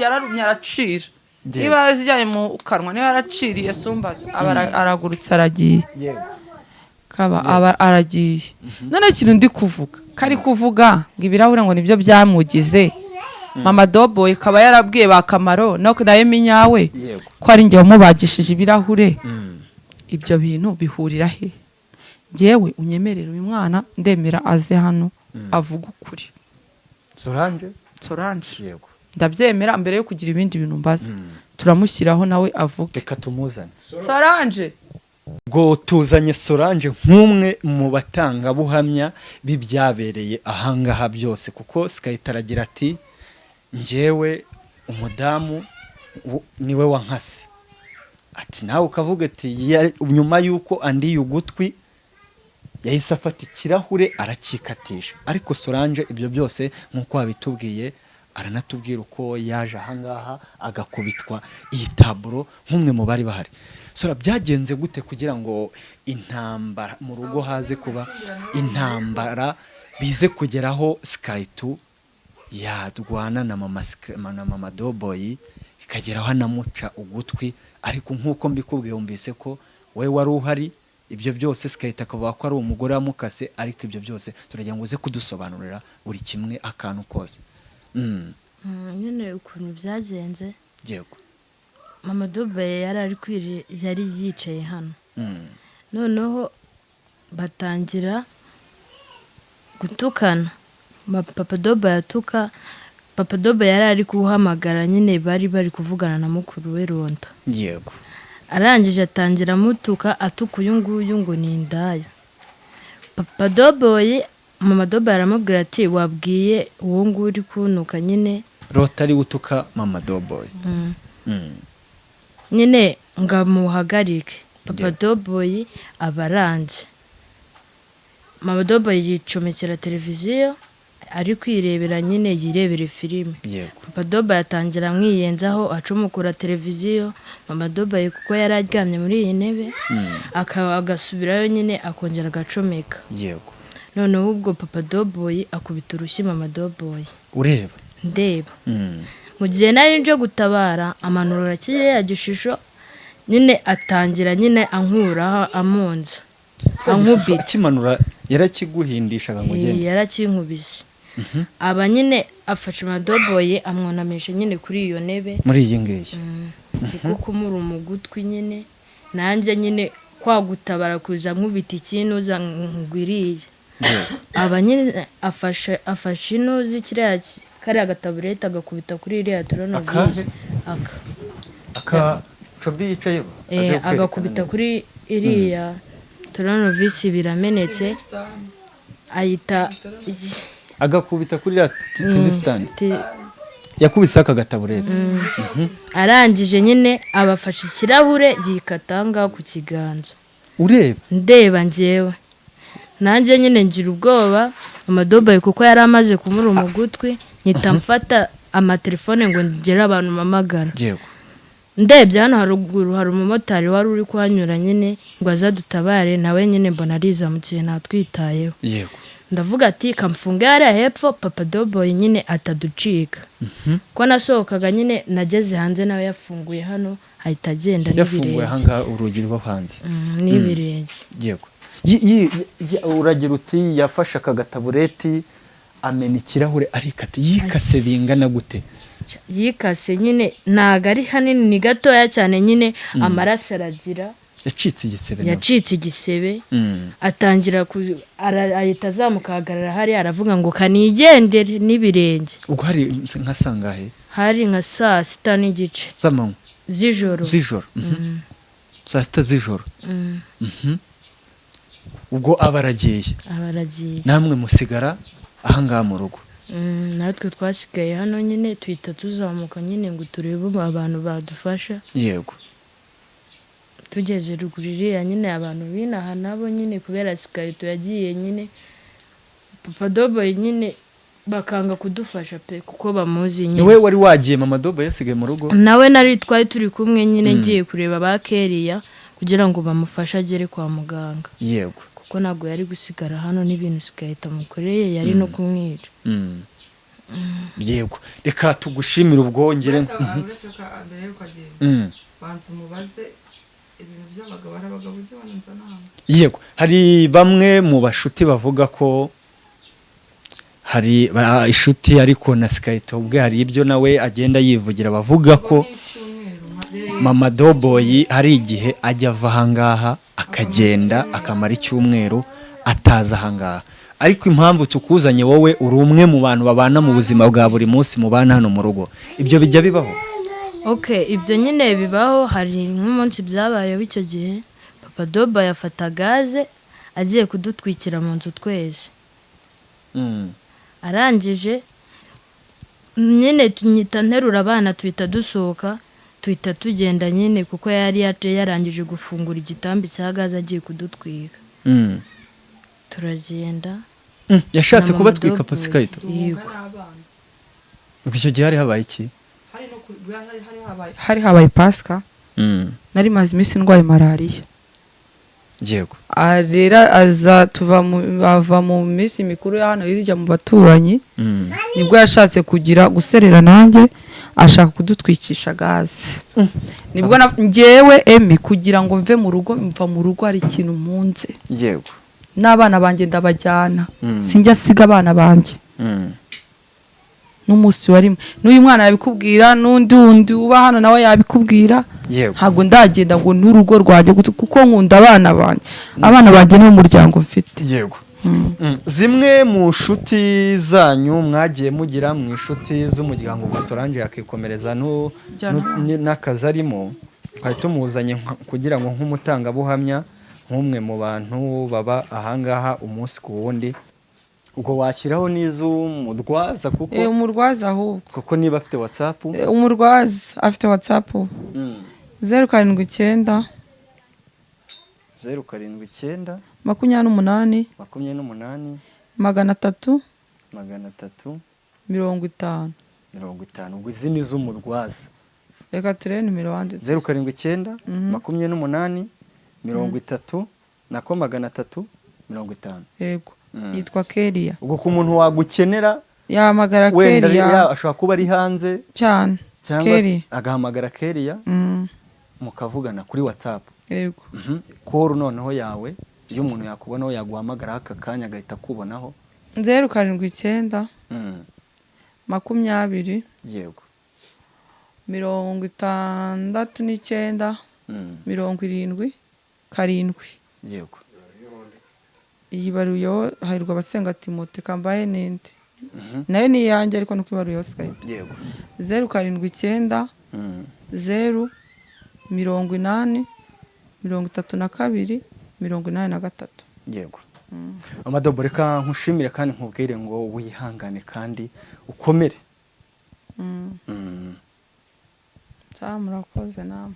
yararumye aracira, niba yazijyanye mu kanwa, niba yaraciriye sumbaza, aba aragurutse aragiye. Kaba aba aragiye. None ikintu ndi kuvuga, kari kuvuga ngo ibirahure ngo nibyo byamugize, mama Doboy ikaba yarabwiye ba Kamaro no na Eminyawe ko ari njye wamubagishije ibirahure. Ibyo bintu bihurira he? Njyewe unyemerera uyu mwana, ndemera aze hano avuga ukuri. Solange? Solange. Yego. Ndabyemera, mbere yo kugira ibindi bintu mbaza, turamushyiraho nawe avuge. Reka tumuzane. Solange. Ubwo tuzanye Solange nk'umwe mu batangabuhamya b'ibyabereye ahangaha byose, kuko Sikahita aragira ati: "Njyewe umudamu niwe wankase." Ati nawe ukavuga ati: "Nyuma y'uko andiye ugutwi yahise afata ikirahure arakikatisha." Ariko Solange, ibyo byose nk'uko wabitubwiye, aranatubwira uko yaje ahangaha agakubitwa iyi taburo nk'umwe mu bari bahari. Sora, byagenze gute kugira ngo intambara mu rugo haze kuba intambara, bize kugeraho Sky2 yarwana na mama Doboyi, ikageraho anamuca ugutwi? Ariko nk'uko mbikubwiye, wumvise ko we wari uhari ibyo byose. Sikahita akavuga ko ari umugore wamukase, ariko ibyo byose turagira ngo uze kudusobanurira buri kimwe, akantu kose. Nyine ukuntu byagenze, mama Doboyi yari ari yari yicaye hano. Noneho batangira gutukana. Papa Doboyi atuka papa Doboyi, yari ari guhamagara nyine, bari kuvugana na mukuru we Ronda. Arangije atangira amutuka, atuka uyu nguyu ngo ni indaya. Papa Doboyi, mama Doboyi aramubwira ati: "Wabwiye uwo nguwo uri kuntuka nyine." Rota ari utuka mama Doboyi? Nyine ngo amuhagarike. Papa Doboyi aba aranje, mama Doboyi yicomekera televiziyo ari kwirebera nyine, yirebera filime. Papa Doboyi atangira amwiyenzaho, acomokora televiziyo. Mama Doboyi kuko yari aryamye muri iyi ntebe, agasubirayo nyine akongera agacomeka. Noneho ubwo papa Doboyi akubita urushyi mama Doboyi. Ureba? Ndeba. Mu gihe nari nje gutabara, amanura kiriya gishusho nyine, atangira nyine ankuraho, amunza, ankubita. Akimanura yarakiguhindishaga ngo ugende? Yarakinkubise. Aba nyine afashe Madoboye amwunamisha nyine kuri iyo ntebe. Muri iyi ngiyi? Niko kumuruma ugutwi nyine. Nanjye nyine kwa gutabara kuza nkubita ikintu uza ngwiriye. Aba nyine afashe inuzi kiriya kariya gataburete, agakubita kuri iriya toronovisi. Akahe? Aka. Aka Cobi yicayeho? Agakubita kuri iriya toronovisi, biramenetse, ayita Agakubita kuri iriya TV stand? Yakubise aka gataburete? Arangije nyine abafashe ikirahure, yikata aha ngaha ku kiganza. Ureba? Ndeba njyewe. Nanjye nyine ngira ubwoba, amadobayi kuko yari amaze kumuruma ugutwi, nyita mfata amatelefone ngo ngere abantu mpamagara. Ndebye hano haruguru hari umumotari wari uri kuhanyura nyine ngo aze adutabare, nawe nyine mbona arizamukiye ntatwitayeho. Ndavuga ati: "Kamfunge hariya hepfo, papa Doboyi nyine ataducika." Ko nasohokaga nyine, nageze hanze nawe yafunguye hano, ahita agenda Yafunguye n'ibirenge. ahangaha urugi rwo hanze? N'ibirenge. Yego. Uragira uti yafashe aka gatabureti amena ikirahure arikata. Yikase bingana gute? Yikase nyine ntago ari hanini, ni gatoya cyane nyine, amaraso aragira. Yacitse igisebe nawe? Yacitse igisebe. Atangira ahita azamuka ahagarara hariya, aravuga ngo kanigendere n'ibirenge. Ubwo hari nka sangahe? Hari nka saa sita n'igice. Z'amanywa? Z'ijoro. Z'ijoro. Saa sita z'ijoro. Ubwo aba aragiye? Aba aragiye. Namwe musigara ahangaha mu rugo? Natwe twasigaye hano nyine, tuhita tuzamuka nyine ngo turebe abantu badufasha. Tugeze ruguru iriya nyine, abantu binaha nabo nyine, kubera Sikarito yagiye nyine, Papa Doboyi nyine bakanga kudufasha pe, kuko bamuzi nyine. Niwe wari wagiye, Mama Dobo yasigaye mu rugo? Nawe nari twari turi kumwe nyine, ngiye kureba ba Keriya kugira ngo bamufashe agere kwa muganga, kuko ntabwo yari gusigara hano n'ibintu Sikarito amukoreye yari no kumwica. Yego, reka tugushimire ubwongere. Uretse ko mbere yuko agenda, banza umubaze ibintu by'abagabo, hari abagabo ujya bananza nama. Yego, hari bamwe mu bashuti bavuga ko hari inshuti, ariko na Sikayito ubwe hari ibyo nawe agenda yivugira, bavuga ko Mama Doboyi hari igihe ajya ava ahangaha akagenda akamara icyumweru ataza ahangaha. Ariko impamvu tukuzanye, wowe uri umwe mu bantu babana mu buzima bwa buri munsi, mubana hano mu rugo, ibyo bijya bibaho? Ok, ibyo nyine bibaho. Hari nk'umunsi byabayeho, icyo gihe Papa Doba yafata gaze agiye kudutwikira mu nzu twese. Arangije nyine nyita nterura abana, tuhita dusohoka, tuhita tugenda nyine, kuko yari yarangije gufungura igitambi cya gaze agiye kudutwika. Turagenda. Yashatse Na Mama kubatwika? Doboyi. Pasikayito? Yego. Ubwo icyo gihe hari habaye iki? Hari habaye Pasika. Nari maze iminsi ndwaye malariya. Rero aza tuva mu ava mu minsi mikuru ya hano hirya mu baturanyi, nibwo yashatse kugira guserera nanjye, ashaka kudutwikisha gaze. Nibwo njyewe emi kugira ngo mve mu rugo, mva mu rugo hari ikintu mpunze. N'abana banjye ndabajyana. Sinjya asiga abana banjye n'umunsi warimo. N'uyu mwana yabikubwira, n'undi wundi uba hano nawe yabikubwira. Ntabwo ndagenda ngo n'urugo rwanjye kuko nkunda abana banjye. Abana banjye niwo muryango mfite. Yego. Zimwe mu nshuti zanyu mwagiye mugira mu inshuti z'umuryango, gusa Solange yakikomereza Jyana. n'akazi arimo, twari tumuzanye kugira ngo nk'umutangabuhamya, nk'umwe mu bantu baba ahangaha umunsi ku wundi, ubwo washyiraho n'iz'umurwaza kuko Umurwaza ahubwo. Kuko niba afite WhatsApp. Umurwaza afite WhatsApp, 079. 079. 28. 28. 300. 300. 50. 50. Ubwo izi ni iz'umurwaza. Reka turebe nimero wanditse. 079 28 30 nako 350. Yego. Yitwa Keria. Ubwo ku muntu wagukenera Yahamagara wenda Keria. ashobora kuba ari hanze Cyane. cyangwa Keria. se agahamagara Keria, mukavugana kuri WhatsApp. Yego. Call noneho yawe, iyo umuntu yakubonaho, yaguhamagara aka kanya agahita akubonaho? 079 20 69 77. Iyi baruyeho Hahirwa Abasenga Timote. Kambaye n'indi, nayo ni iyanjye, ariko nuko ibaruyeho Skype. 079 0 80 32 83. Yego. Amadobo, reka nkushimire kandi nkubwire ngo wihangane kandi ukomere. Sawa, murakoze namwe.